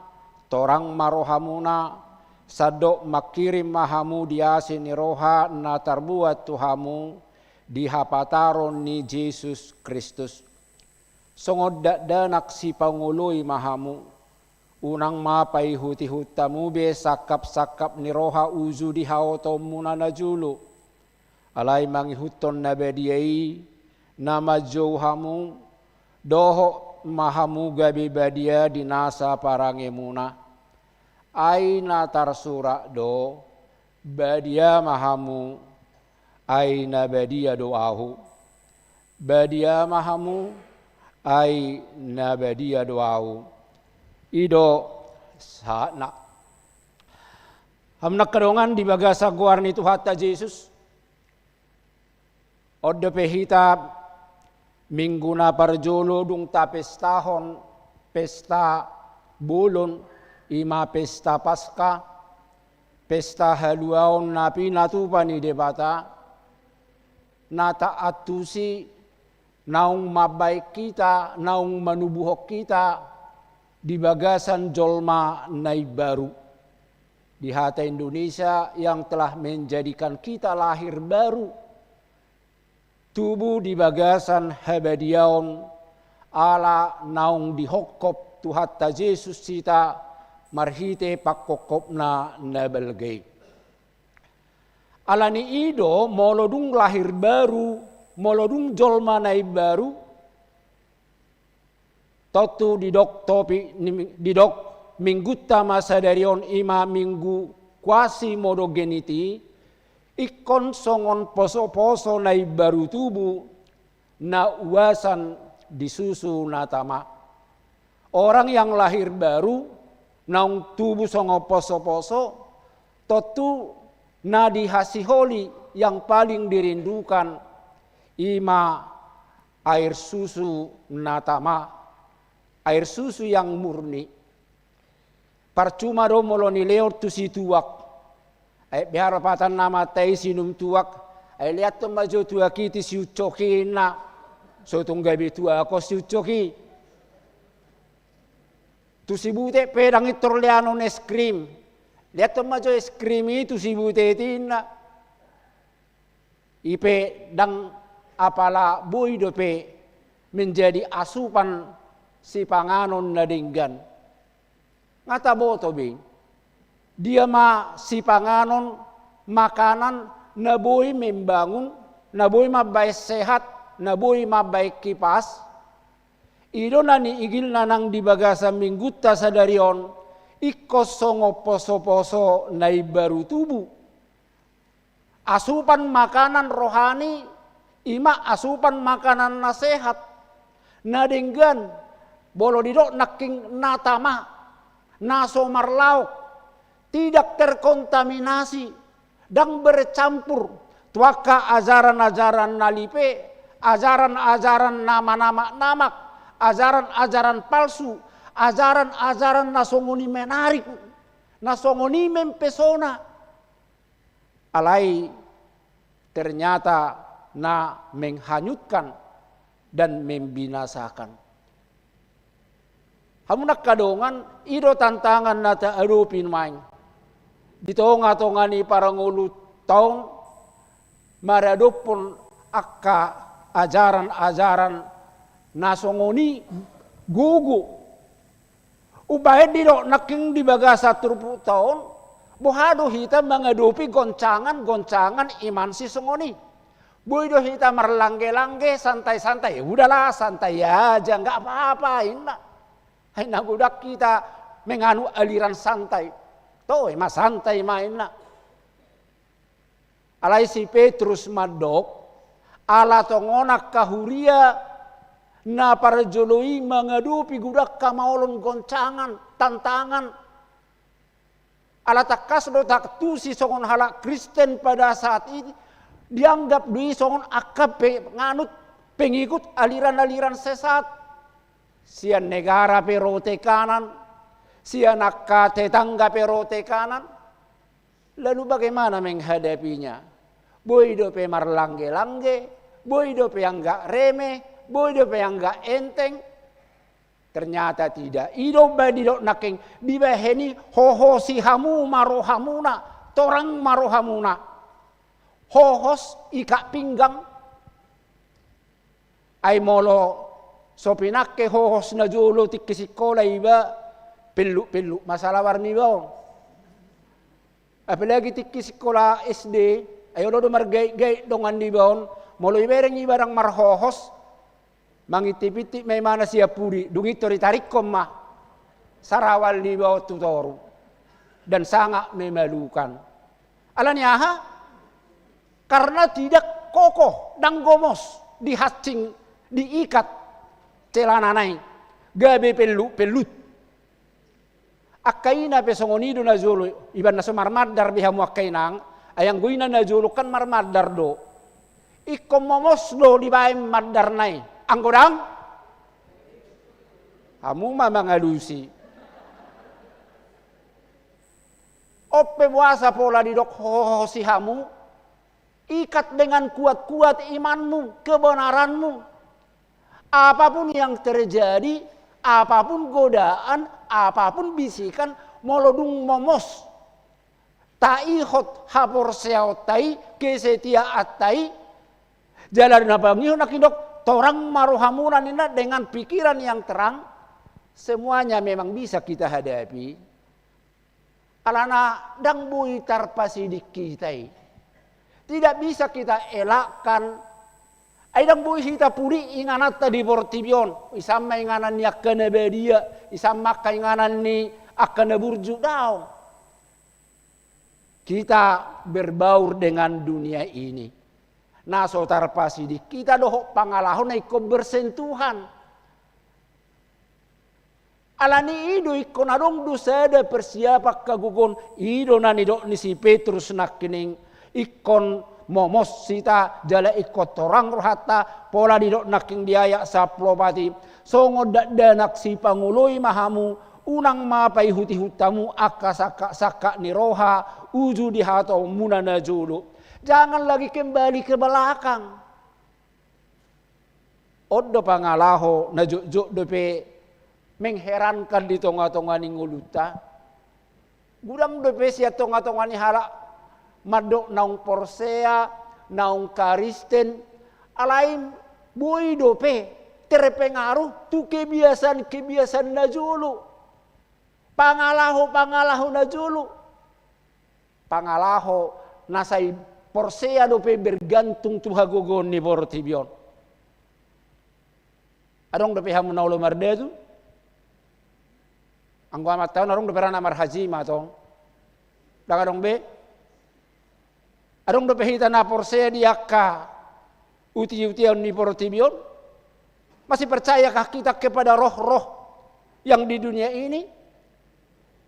torang ma rohamuna, Sandok mangkirim ma hamu di asi ni roha na tarbuat tu hamu di hapataron ni Jesus Kristus. Songon dakdanak sipangoloi ma hamu. Unang ma paihutihut hamu be sangkapsangkap ni roha uju di haotoonmuna na jolo. Alai mangihuthon na badia i, na manjou hamu, dohot ma hamu gabe badia di nasa parangemuna. Ai na tarsurat do, badia ma hamu, ai na badia do ahu. Badia ma hamu, ai na badia do ahu. I do sahatna. Hamu angka dongan di bagasan goar ni Tuhanta Jesus. On dope hita minggu na parjolo dung tapestahon pesta bolon, i ma pesta Paska, pesta haluaon na pinatupa ni Debata, na taantusi naung mambahen hita, naung manubuhon hita di bagasan jolma na imbaru. Di hata Indonesia, yang telah menjadikan kita lahir baru, tubu di bagasan habadiaon, ala naung dihophop Tuhanta Jesus hita marhite panghophopna na balga i. Alani i do, molo dung lahir baru, molo dung jolma na imbaru, tontu didok topik ni, didok minggunta ma sadari on, i ma minggu Quasimodogeniti, ingkon songon posoposo na imbaru tubu, na uasan di susu na tama. Orang yang lahir baru, naung tubu songon posoposo, tontu na dihasiholi yang paling dirindukan, i ma air susu na tama, air susu yang murni. Parcuma do molo nilehon tu situak. Ai biar patan na mata i sinum tuak. Ai liathon ma jo tuak i tu si Ucok i, inna. So tung gabe tuak on si Ucok i. Tu si Butet pe ndang intor leanon es krim. Liathon ma jo es krim i tu si Butet i, inna. I pe ndang apala boi dope menjadi asupan sipanganon na denggan. Nga taboto be. Dia ma sipanganon, makanan na boi membangun, na boi mambahen sehat, na boi mambahen hipas. I do na niigilna nang di bagasan minggunta sadari on, ingkon songon posoposo na imbaru tubu. Asupan makanan rohani, i ma asupan makanan na sehat, na denggan, molo didok nangkin na tama, na so marlaok, tidak terkontaminasi, ndang bercampur tu angka ajaran-ajaran na lipe, ajaran-ajaran na manamaknamak, ajaran-ajaran palsu, ajaran-ajaran na songon i menarik, na songon i mempesona. Alai ternyata na menghanyutkan dan membinasakan. Hamu angka dongan, i do tantangan na taadopi nuaeng. Di tongatonga ni parngoluonta on, maradophon angka ajaranan-ajaranan na songon i gogo. Umbahen didok nangkin di bagasan turpukta on, boha do hita mangadopi goncangan-goncangan iman sisongon i. Boi do hita marlangge-langge, santai-santai, ya udahlah, santai aja, nggak apa-apa, inna. Ai na godang hita menganut aliran santai. Toe ma, santai ma, inna. Alai si Petrus mandok, ala tongon angka huria na parjolo i mangadopi godang hamaolon, goncangan, tantangan. Ala tangkas do taantusi songon halak Kristen pada saat i, dianggap do i songon angka penganut, pengikut aliran-aliran sesat. Sian negara pe ro tekanan, sian angka tetangga pe ro tekanan. Lalu bagaimana menghadapinya? Boi dope marlangge-langge, boi dope anggap remeh, boi dope anggap enteng. Ternyata tidak. I do umbahen didok nangkin, dibahen i hohosi hamu ma rohamuna, torang ma rohamuna. Hohos, ikat pinggang. Ai molo so pinangke hohos najolo tingki sikola iba, pelluk-pelluk ma salawar niba on. Apalagi tingki sikola S D, ai olo do margait-gait dongan niba on, molo ibereng iba ndang marhohos, mangintip-intip ma imana sian pudi, dung i tor ditarikkon ma sarawal niba on tu toru. Dan sangat memalukan. Alani aha? Karena tidak kokoh, ndang gomos, dihancing, diikat celanana i, gabe pelluk-pelluk. Angka ina pe songon i do najolo, ibaen na so marmandar be hamu angka inang, ai anggo ina najolo kan marmandar do. Ingkon momos do dibaen mandarna i, anggo ndang, hamu ma mangalusi. On pe boasa pola didok hohosi hamu, ikat dengan kuat-kuat imanmu, kebenaranmu. Apapun yang terjadi, apapun godaan, apapun bisikan, molo dung momos taihot haporseaonta i, kesetiaanta i, jala na pangihut nangkin didok, torang ma rohamuna ninna dengan pikiran yang terang, semuanya memang bisa kita hadapi. Alana ndang boi tarpasiding hita i. Tidak bisa kita elakkan. Ai ndang boi hita pudi ingananta di portibi on. Isan ma inganan ni angka na badia, isan ma angka inganan ni angka na burju, daong. Kita berbaur dengan dunia ini. Na so tarpasiding hita dohot pangalaho na ingkon bersentuhan. Alani i do ingkon adong do sada persiapan hagogoon, i do na nidok ni si Petrus nangkining, ingkon momos hita jala ingkon torang rohanta, pola didok nangkin di ayat sampulu opat i, songon dakdanak sipangoloi ma hamu, unang ma paihut-ihut hamu angka sangkap-sangkap ni roha, uju di hataonmuna najolo. Jangan lagi kembali ke belakang. On do pangalaho na jotjot dope mengherankan di tonga-tonga ni ngolunta. Godang dope sian tonga-tonga ni halak mandok naung porsea, naung Karisten, alai boi dope terpengaruh tu kebiasaan-kebiasaan na jolo. Pangalaho-pangalaho na jolo. Pangalaho na sai porsea dope bergantung tu hagogoon ni portibi on. Adong dope hamu na olo mardatu? Anggo amanta on adong dope ra na marhaji ma tong? Ndang adong be? Adong dope hita na porsea di angka uti-utian ni portibi on? Masih percayakah kita kepada roh-roh yang di dunia ini?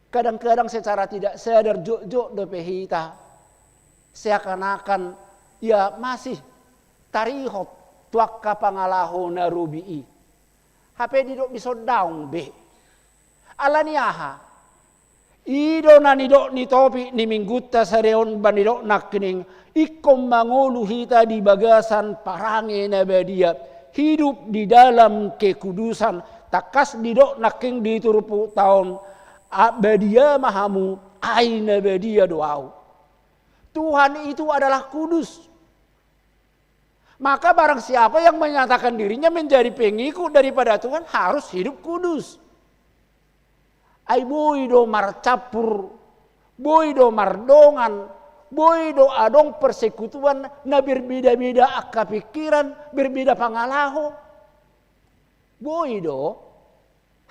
Kadang-kadang secara tidak sadar jotjot dope hita seakan-akan ia masih tarihot tu angka pangalaho na robi i. Hape didok dison daong be. Alani aha? I do na nidok ni topik ni minggunta sadari on, ba nidok nangkining, ingkon mangolu hita di bagasan parange na badia, hidup di dalam kekudusan, tangkas didok nangkin di turpukta on, a, badia ma hamu, ai na badia do ahu. Tuhan itu adalah kudus. Maka barang siapa yang menyatakan dirinya menjadi pengikut daripada Tuhan harus hidup kudus. Ai boi do marcampur, boi do mardongan, boi do adong persekutuan na berbeda-beda angka pikiran, berbeda pangalaho. Boi do,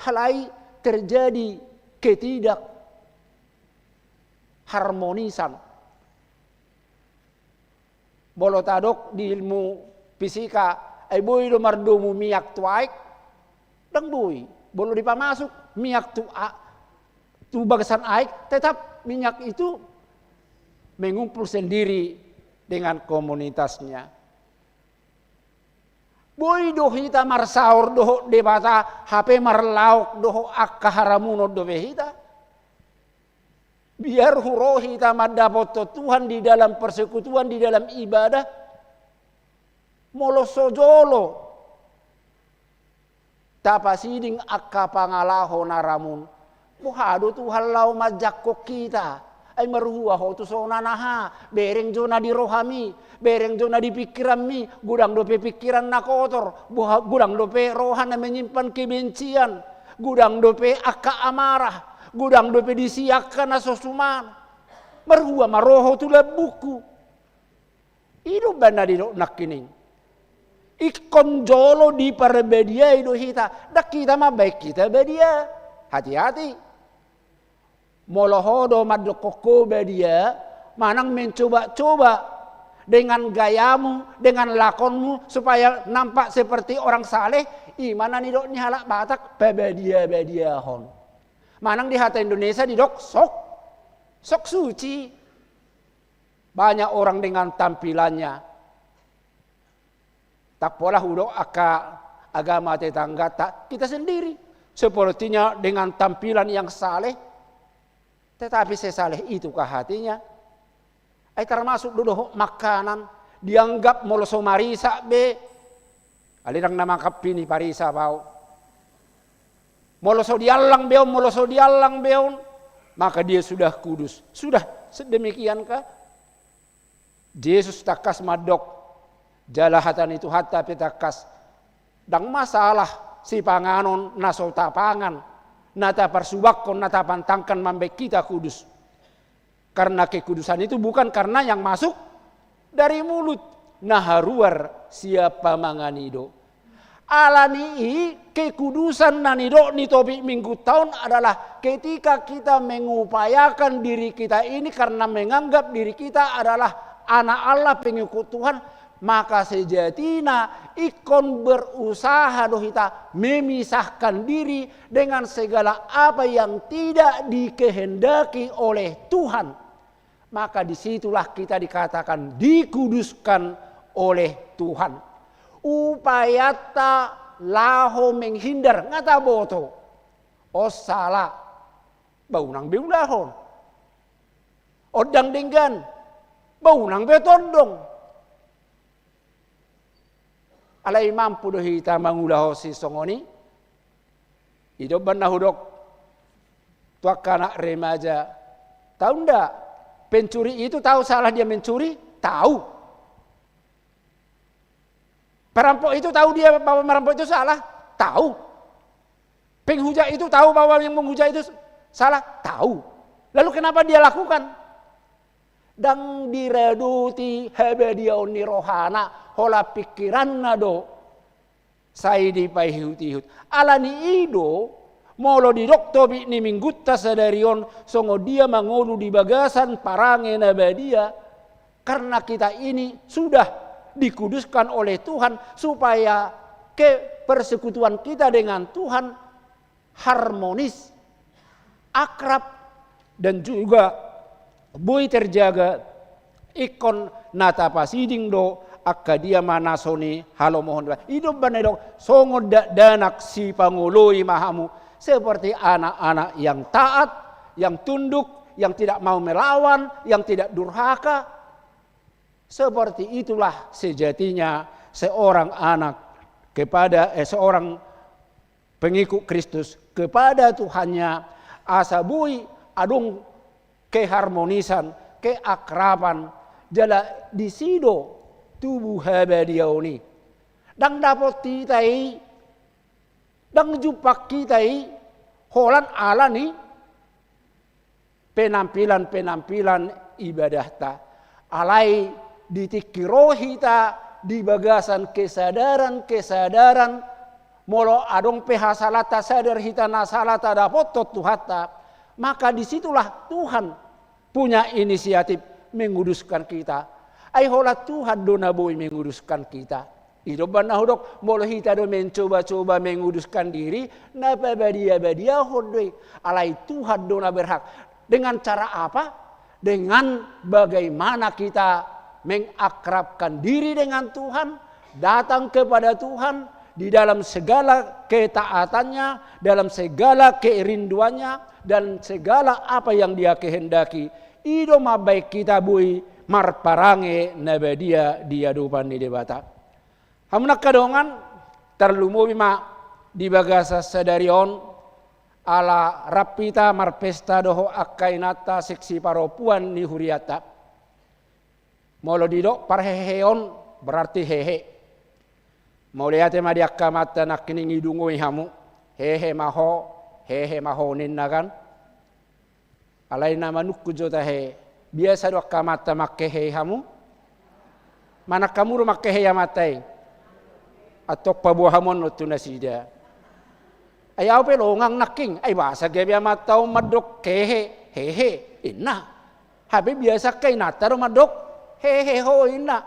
alai terjadi ketidakharmonisan. Molo tadok di ilmu fisika, ai boi do mardomu miak tu aek? Ndang boi. Molo dipamasuk miak tu a-, tu bagasan aek, tetap minyak itu mengumpul sendiri dengan komunitasnya. Boi do hita marsaor dohot Debata, hape marlaok dohot angka haramunon dope hita. Biar hurang hita mandapothon Tuhan di dalam persekutuan, di dalam ibadah. Molo so jolo Tapasiding angka pangalaho na ramun. Boha do Tuhan laho manjangkon hita? Ai marhua ho tu songon aha? Bereng jo na di rohami, bereng jo na di pingkiranmi, godang dope pingkiran na kotor, boha-, godang dope roha na menyimpan kebencian, godang dope angka amarah, godang dope disi angka na so suman. Marhua ma ro ho tu lambungku? I do umbahen na didok nangkining. Ingkon jolo diparbadiai do hita, ndang hita mambahen hita badia. Hati-hati. Molo ho do mandokkon ho badia, manang mencoba-coba dengan gayamu, dengan lakonmu, supaya nampak seperti orang saleh, i ma na nidok ni halak Batak, pabadia-badiahon. Manang di hata Indonesia didok sok, sok suci. Banyak orang dengan tampilannya. Tak pola hudok angka agama tetangga, tak, kita sendiri. Sepertinya dengan tampilan yang saleh, tetapi sesaleh itukah hatinya? Ai termasuk do dohot makanan, dianggap molo so marisa be, alai ndang na mangkampini parisa baon. Molo so diallang be on, molo so diallang be on, maka dia sudah kudus. Sudah sedemikian kah? Jesus tangkas mandok, jala hata ni Tuhanta pe tangkas, ndang masalah sipanganon na so tapangan, na taparsubakkon, na tapantangkan mambahen hita kudus. Karena kekudusan itu bukan karena yang masuk dari mulut, na haruar sian pamangan i do. Alani i, kekudusan na nidok ni topik Minggunta on adalah ketika kita mengupayakan diri kita ini karena menganggap diri kita adalah anak Allah, pengikut Tuhan, maka sejatinya ingkon berusaha do hita memisahkan diri dengan segala apa yang tidak dikehendaki oleh Tuhan. Maka disitulah kita dikatakan dikuduskan oleh Tuhan. Upayanta laho menghindar, nga taboto. O sala, ba unang be ulahon. Ondang denggan, ba unang be tondong. Alai mampu do hita mangulahon sisongon i? I do umbahen na hudok tu angka anak remaja. Tahu ndak? Pencuri itu tahu salah dia mencuri? Tahu. Perampok itu tahu dia bahwa merampok itu salah? Tahu. Penghujat itu tahu bahwa yang menghujat itu salah? Tahu. Lalu kenapa dia lakukan? Ndang diradoti habadiaon ni rohana, holan pingkiranna do sai dipaihut-ihut. Alani i do, molo didok topik ni Minggunta sadari on, songon dia mangolu di bagasan parange na badia, karena kita ini sudah dikuduskan oleh Tuhan, supaya ke-, persekutuan kita dengan Tuhan harmonis, akrab, dan juga boi terjaga, ingkon na tapasiding do angka dia ma na so nihalomohon. I do umbahen na didok, songon dakdanak sipangoloi ma hamu, seperti anak-anak yang taat, yang tunduk, yang tidak mau melawan, yang tidak durhaka. Seperti itulah sejatinya seorang anak kepada, eh, seorang pengikut Kristus kepada Tuhannya, asa boi adong keharmonisan, keakraban, jala disi do tubu habadiaon i. Ndang dapot hita i, ndang jumpang hita i, holan alani penampilan-penampilan ibadahta. Alai di tingki ro hita di bagasan kesadaran-kesadaran, molo adong pe hasalanta, sadar hita na sala tadapothon Tuhanta, maka disitulah Tuhan punya inisiatif menguduskan kita. Ai holan Tuhan do na boi menguduskan kita. I do umbahen na hudok, molo hita do mencoba-coba menguduskan diri, na pabadia-badiahon do i. Alai Tuhan do na berhak. Dengan cara apa? Dengan bagaimana kita mengakrabkan diri dengan Tuhan, datang kepada Tuhan di dalam segala ketaatannya, dalam segala kerinduannya, dan segala apa yang Dia kehendaki. I do mambahen hita boi marparange na badia di adopan ni Debata. Hamu na angka dongan, tarlumobi ma Di bagasan sadari on, ala rap hita marpesta dohot angka inanta seksi parompuan ni hurianta. Molo didok parheheon, berarti hehe. Mauliate ma di angka amanta nangkining, idungoi hamu. Hehe ma ho, hehe ma ho ninna kan. Alai na manungkun jo tahe, biasa do angka amanta mangkehei hamu? Manang hamu do mangkehei amanta i? Antong paboa hamu annon tu nasida. Ai ahu pe longang nangkin, ai boasa gabe amanta on mandok hehe, hehe, inna. Hape biasa angka inanta do mandok hehe ho inna.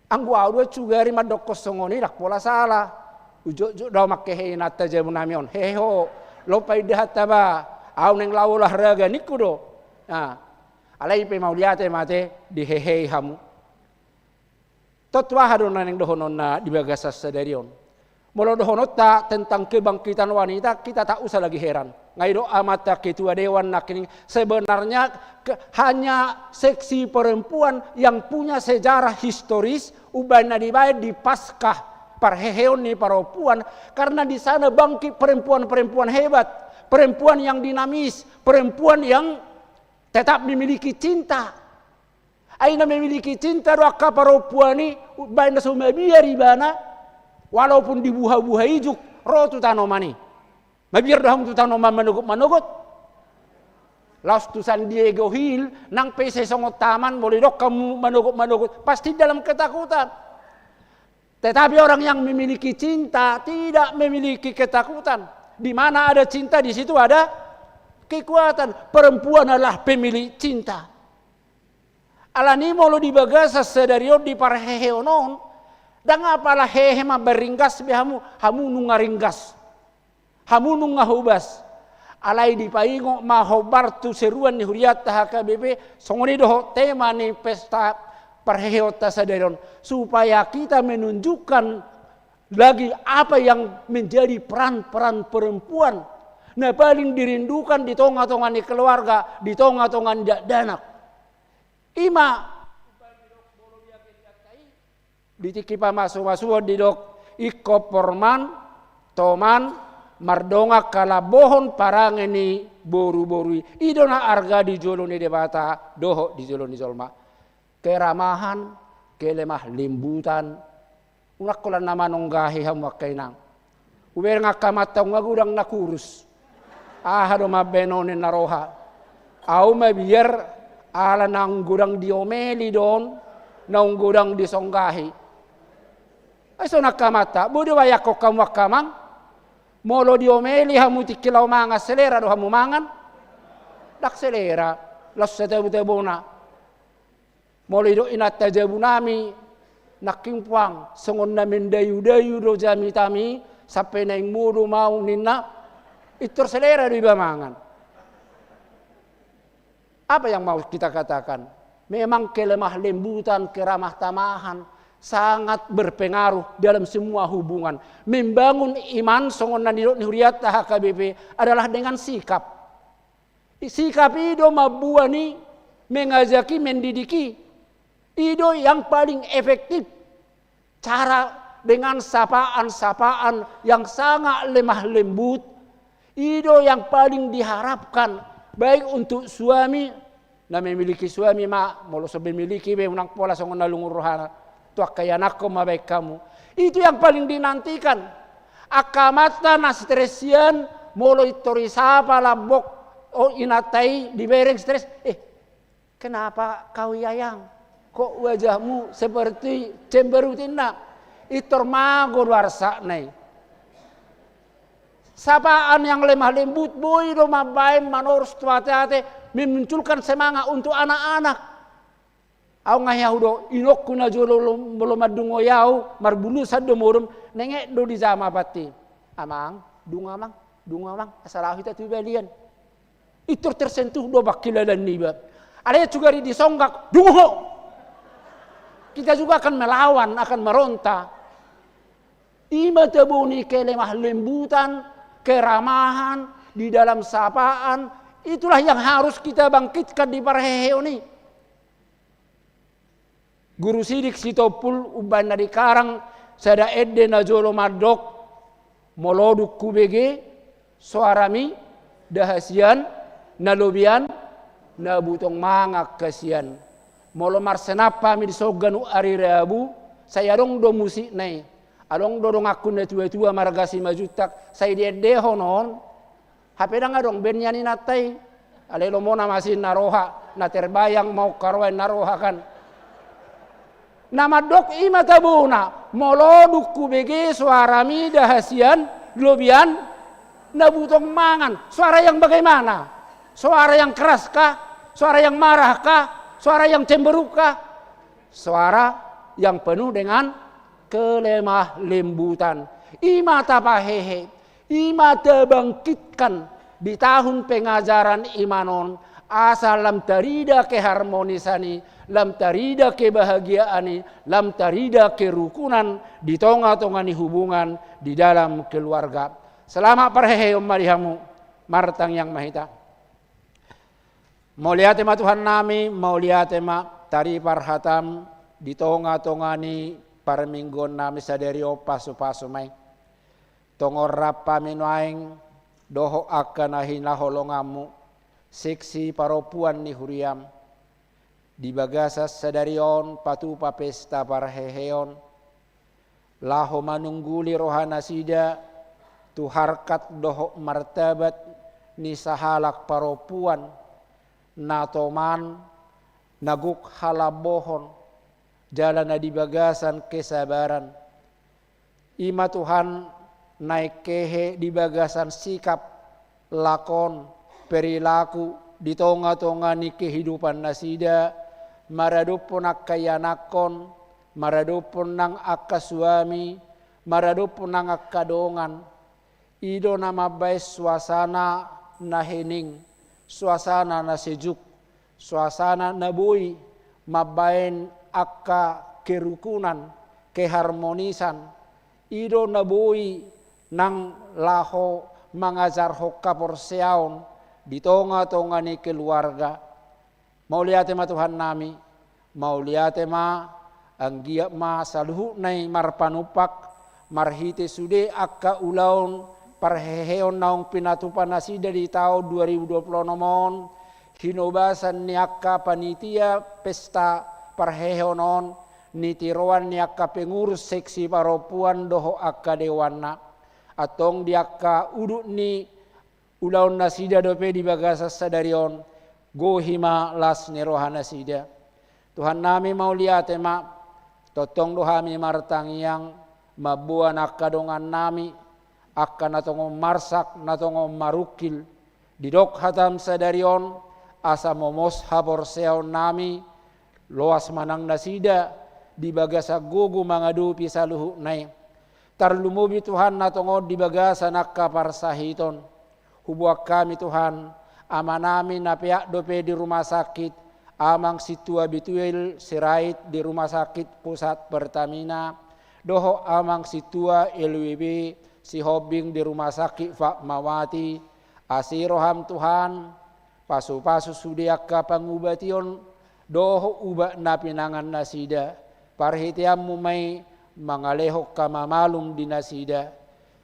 Anggo ahu do sugari mandokkon songon i, ndang pola sala. Hujotjot do ahu mangkehei inanta jabunami on. Hehe ho, lompa indahan taba. Ahu naeng laho olahraga ningku do. Nah, alai pe mauliate ma ate dihehei hamu. Tontu aha do na naeng dohononna di bagasan sadari on? Molo dohononta tentang kebangkitan wanita, kita tak usah lagi heran. Nga didok amanta ketua dewan nangkining, sebenarnya ke-, hanya seksi perempuan yang punya sejarah historis, umbahen na dibaen di Paskah parheheon ni parompuan, karena di sana bangkit perempuan-perempuan hebat, perempuan yang dinamis, perempuan yang tetap memiliki cinta. Ai na memiliki cinta do angka parompuan i, baen na so mabiar ibana, walaupun dibuha-buha ijuk, ro tu tanoman i. Mabiar do hamu tu tanoman manogot-manogot? Laos tu San Diego Hill, nang pe sai songon taman, molo didok hamu manogot-manogot, pasti dalam ketakutan. Tetapi orang yang memiliki cinta tidak memiliki ketakutan. Di mana ada cinta, di situ ada kekuatan. Perempuan adalah pemilik cinta. Alani molo di bagasan sadari on di parheheon on, ndang apala hehe mambaen ringgas be hamu, hamu nunga ringgas. Hamu nunga hobas. Alai dipaingot ma hombar tu seruan ni hurianta H K B P, songon i dohot tema ni pesta parheheonta sadari on, supaya kita menunjukkan lagi apa yang menjadi peran-peran perempuan na paling dirindukan di tonga-tonga ni keluarga, di tonga-tonga ni dakdanak. I ma di tingki pamasu-masuon didok, ingkon porman, toman, mardongan halambohon parange ni boru-boru i. I do na arga di jolo ni Debata dohot di jolo ni jolma. Keramahan, kelemah lembutan. Unang holan na manonggahi hamu angka inang. Hubereng angka amanta, nunga godang na kurus. Aha do mambaen on ninna roha. Ahu mabiar ala naung godang diomeli do on, naung godang disonggahi. Ai songon angka amanta, boi do baenon hamu angka amang. Molo diomeli hamu tingki laho mangan, selera do hamu mangan? Ndang selera, laos satabu-tabona. Molo didok inanta jabunami, nangkin puang, songon na mendayu-dayu do jamitami, sampe naeng modom ahu ninna, pintor selera do iba mangan. Apa yang mau kita katakan? Memang kelemah lembutan, keramah tamahan sangat berpengaruh dalam semua hubungan. Membangun iman, songon na nidok ni hurianta H K B P, adalah dengan sikap. Sikap i do mamboan i, mengajak i, mendidik i. I do yang paling efektif. Cara dengan sapaan-sapaan yang sangat lemah lembut, i do yang paling diharapkan, baik untuk suami, na memiliki suami ma, molo so memiliki be, unang pola songon na lungun rohana. Tu angka ianakhon ma baen hamu. Itu yang paling dinantikan. Angka amanta na stres sian, molo pintor disapa lambok, o, inanta i dibereng stres, "Eh, kenapa kau, Yayang? Kok wajahmu seperti cemberut?" ninna. Pintor mago do arsakna i. Sapaan yang lemah lembut boi do mambaen, manorus tu ateate, memunculkan semangat untuk anak-anak. Ahu nga hea hudok, inongku na jolo, molo mandungoi ahu, marbulusan do modom, nenget do dijama pasti. "Amang, dungo amang, dungo amang, asa laho hita tu balian." Pintor tersentuh do pangkilalaan niba. Alai sugari disonggak, "Dungo ho!" Kita juga akan melawan, akan meronta. I ma tabo ni kelemah lembutan, keramahan, di dalam sapaan, itulah yang harus kita bangkitkan di parheheon i. Guru Sidik Sitompul umbahen na dikarang sada ende na jolo mandok, Molo dung hubege soarami, da hasian na lobian, na butong mangan hasian. Molo marsenap hami di son ganup ari Rabu, sai adong do musikna i. Adong do donganku na tuatua marga Simanjuntak, sai diendehon on. Hape ndang adong band ni inanta i. Alai lomona ma asi na roha, na terbayang ma on haroa na roha kan. Na mandok i ma tabona, molo dung hubege soarami da hasian, lobian, na butong mangan. Soara yang bagaimana? Soara yang keras kah? Soara yang marah kah? Soara yang cemberut kah? Soara yang penuh dengan kelemah lembutan. I ma tapahehe, i ma tabangkitkan di tahun pengajaran iman on, asa lam tarida keharmonisan i, lam tarida kebahagiaan i, lam tarida kerukunan di tonga-tonga ni hubungan di dalam keluarga. Selamat parheheon ma di hamu, martangiang ma hita. Mauliate ma Tuhannami, mauliate ma taripar hatam di tonga-tonga ni parmingguonnami sadari on, pasupasu ma i. Tongon rap hami nuaeng dohot angka na hinaholonganmu, seksi parompuan ni huriam. Di bagasan sadari on patupa pesta parheheon, laho manungguli rohanasida tu harkat dohot martabat ni sahalak parompuan, na toman, na gok halambohon, jala na di bagasan kesabaran. I ma Tuhan, naeng hehe di bagasan sikap, lakon, perilaku, di tonga-tonga ni kehidupannasida, maradophon angka ianakhon, maradophon nang angka suami, maradophon nang angka dongan. I do na mambaen suasana na hening, suasana na sejuk, suasana na boi mambaen angka kerukunan, keharmonisan. I do na boi nang laho mangajarhon haporseaon di tonga-tonga ni keluarga. Mauliate ma Tuhannami, mauliate ma, anggiat ma saluhutna i marpanumpak, marhite sude angka ulaon parheheon naung pinatupanasida di taon dua ribu dua puluh onom on, hinobasan ni angka panitia pesta parheheon on, nitiroan ni angka pengurus seksi parompuan dohot angka dewanna. Antong di angka udut ni ulaonnasida dope di bagasan sadari on, gohi ma las ni rohanasida. Tuhannami mauliate ma, tongtong do hami martangiang, mamboan angka dongannami, angka na tongon marsak, na tongon marungkil, didok hatam sadari on, asa momos haporseaonnami, loas ma nang nasida di bagasan gogo mangadopi saluhutna i. Tarlumobi Tuhan na tongon di bagasan angka parsahiton. Huboan hami Tuhan, amanami na peak dope di rumah sakit, Amang Sintua Bituel Sirait di Rumah Sakit Pusat Pertamina, dohot Amang Sintua L W B Sihombing di Rumah Sakit Fatmawati, asi roham Tuhan, pasupasu sude angka pangubation dohot ubat na pinangannasida, parhiteanmu ma i mangalehon hamamalum di nasida.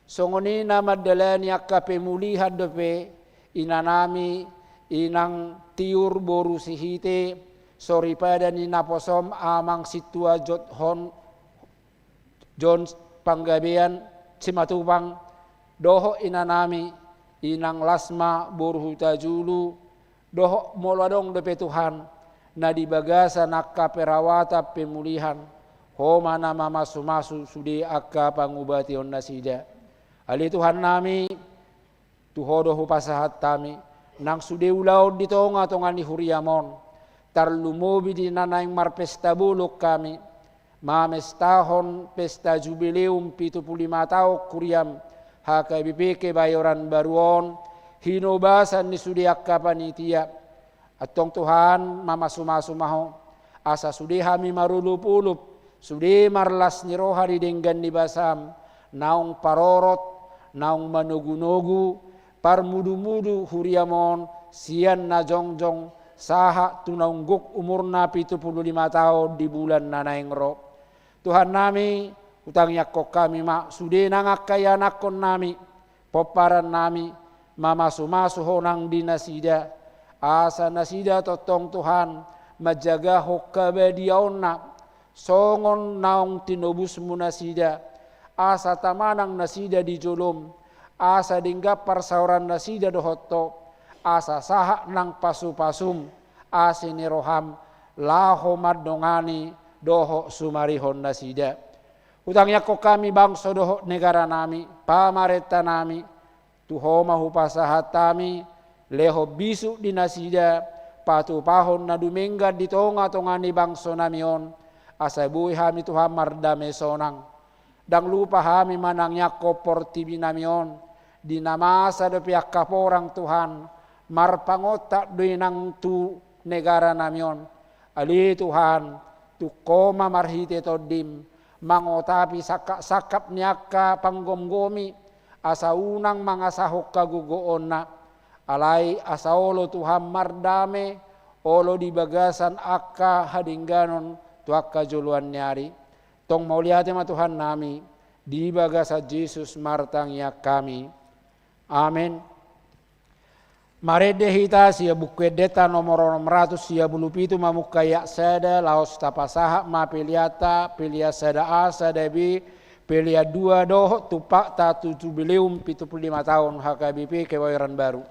Songon i na mandalani angka pemulihan dope inanami Inang Tiur boru Sihite, soripada ni naposom Amang Sintua Jothon, Jon Panggabean Simatupang, dohot inanami Inang Lasma boru Hutajulu, dohot molo adong dope Tuhan na di bagasan angka perawatan pemulihan, Ho ma na mamasumasu sude angka pangubationnasida. Ale Tuhannami, tu Ho do hupasahat hami nang sude ulaon di tongatonga ni huriam on, tarlumobi di na naeng marpesta bolon hami, mamestahon pesta jubileum pitu pulu lima taon huriam H K B P Kebayoran Baru on, hinobasan ni sude angka panitia. Antong Tuhan, mamasumasu ma Ho, asa sude hami marolopolop, sude marlas ni roha di denggan ni basam, naung parorot, naung manogunogu, parmudumudu huriam on, sian na jongjong sahat tu naung gok umurna pitu pulu lima taon di bulan na naeng ro. Tuhannami, Hutangiangkon hami ma sude nang angka ianakkonnami, pomparan nami, mamasumasu Ho nang di nasida, asa nasida tongtong Tuhan manjagahon habadiaonna, songon naung tinobusMu nasida, asa tama nang nasida di jolom, asa denggan parsaoran nasida dohot Ho, asa sahat nang pasupasuM, asi ni rohaM, laho mandongani dohot sumarihon nasida. Hutangiangkon hami bangso dohot negaranami, pamarentanami, tu Ho ma hupasahat hami, lehon bisuk di nasida, patupahon na dumenggan di tongatonga ni bangsonami on, asa boi hami Tuhan mardame sonang. Ndang lupa hami manangiangkon portibinami on, di na masa dope angka porang Tuhan, marpangontak do i nang tu negaranami on. Ale Tuhan, tung Ho ma marhite TondiM, mangotapi sangkapsangkap ni angka panggomgomi, asa unang mangasahon hagogoonna. Alai asa olo Tuhan mardame, olo di bagasan angka hadengganon tu angka joloan ni ari. Tong mauliate ma Tuhannami, di bagasan Jesus martangiang hami. Amen. Marende hita sian Buku Endenta nomor onom ratus sia pulu pitu, mamungka ayat sada, laos tapasahat ma peleanta, pelean sada A, sada B, pelean dua dohot tumpakta tu Jubileum pitu pulu lima taon H K B P Kebayoran Baru.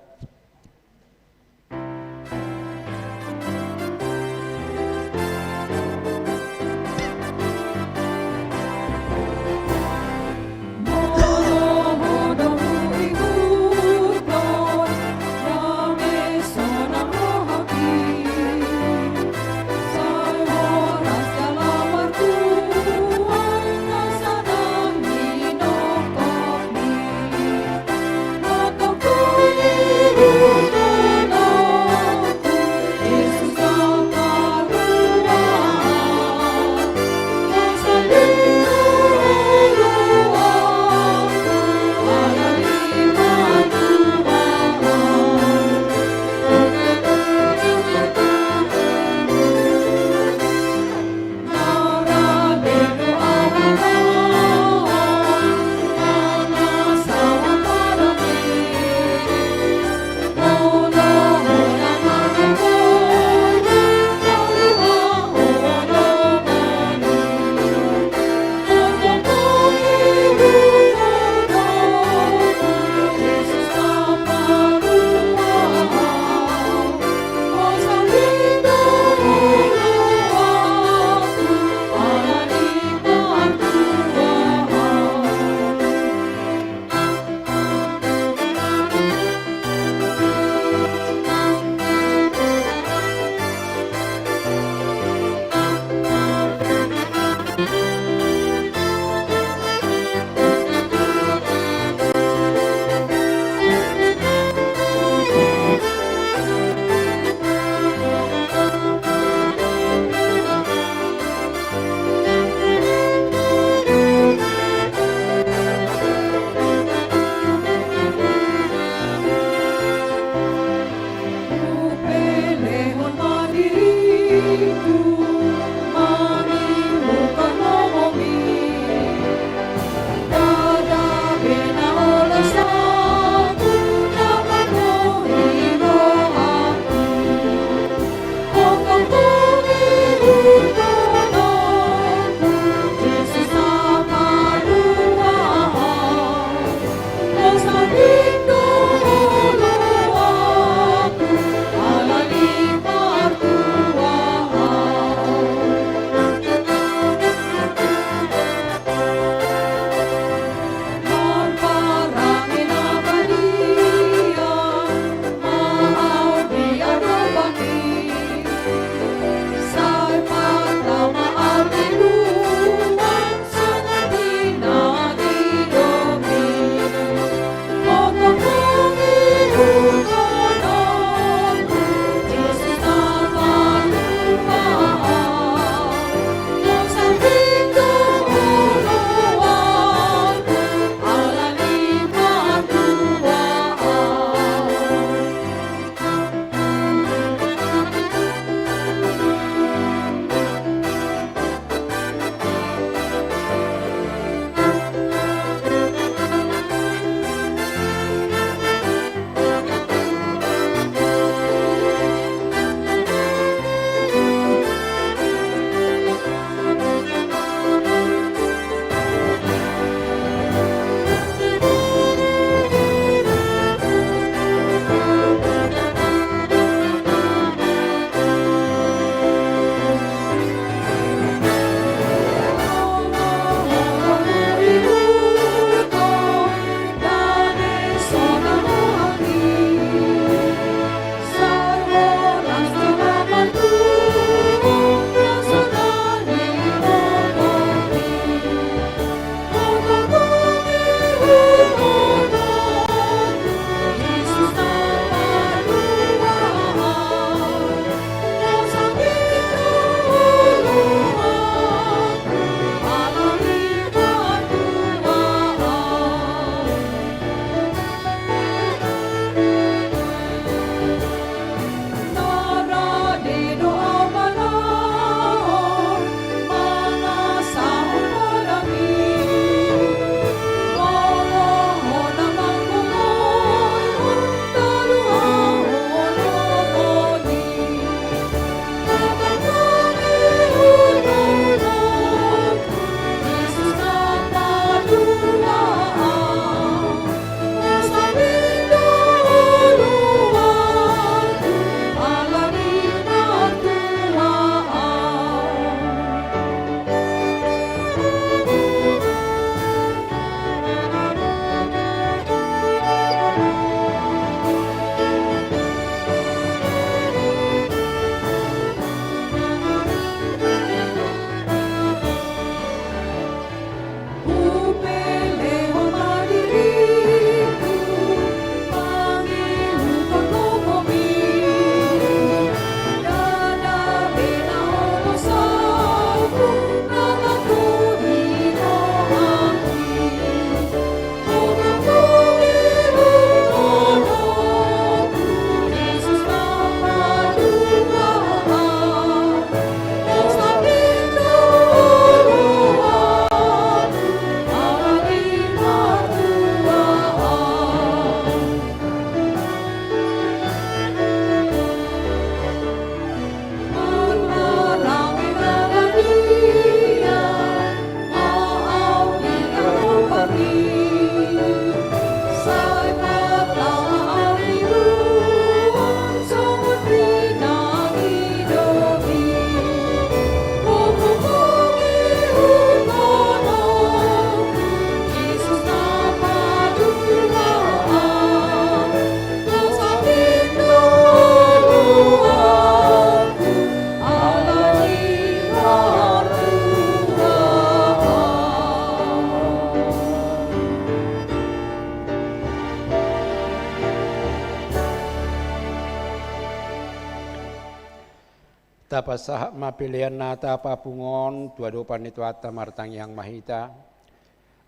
Tapasahat ma pelean na tapapungu on tu adopan ni Tuhanta, martangiang ma hita.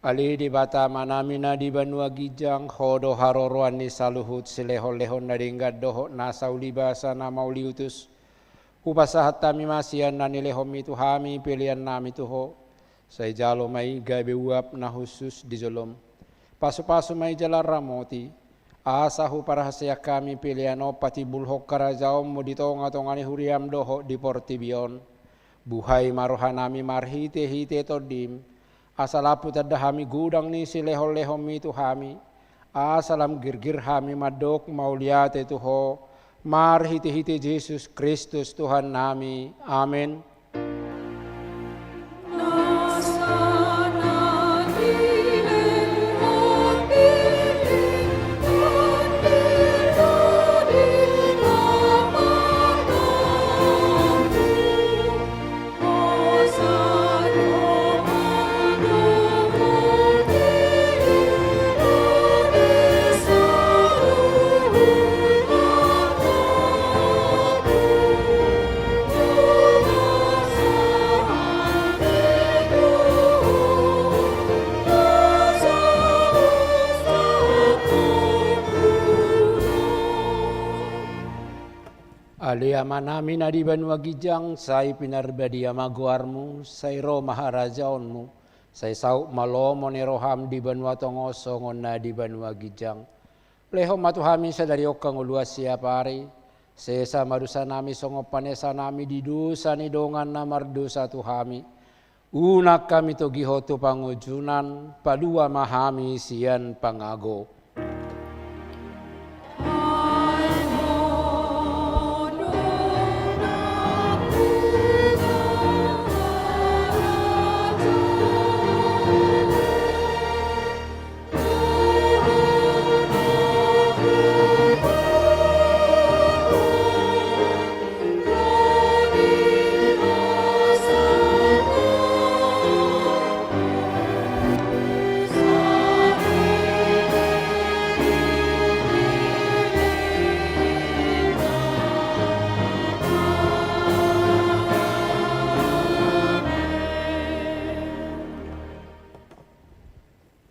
Ale Debata Amanami na di banua ginjang, Ho do haroroan ni saluhut silehonlehon na denggan dohot nasa ulibasa na mauliutus. Hupasahat hami ma sian na nilehonmi tu hami peleannami tu Ho. Sai jalo ma i gabe uap na hushus di jolom. Pasupasu ma i jala ramoti, asa huparhaseang hami pelean on patimbulhon harajaonmu di tongatonga ni huriam dohot di portibi on. Buhai ma rohanami marhitehite Tondim, asa lam hutanda hami godang ni silehonlehonmi tu hami, asa lam girgir hami mandok mauliate tu Ho, marhitehite Jesus Kristus Tuhannami. Amen. Ale Amanami na di banua ginjang, sai pinarbadia ma goarmu, sai ro ma harajaonmu, sai saut ma lomo ni roham di banua tonga on songon na di banua ginjang. Lehon ma tu hami sadari on hangoluan siapari, sesa ma dosanami songon panesanami di dosa ni dongan na mardosa tu hami. Unang hami togihon tu pangunjunan, palua ma hami sian pangago.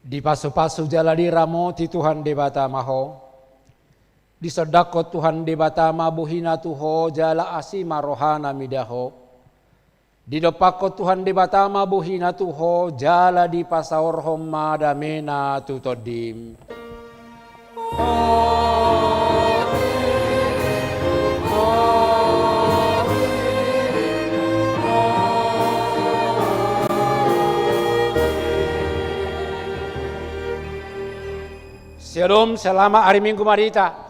Dipasupasu jala diramoti Tuhan Debata ma ho. Disondangkon Tuhan Debata ma bohina tu ho jala asi ma rohana mida ho. Didompakkon Tuhan Debata ma bohina tu ho jala dipasaorhon ma damena tu tondim. Syalom, selamat hari Minggu ma di hita.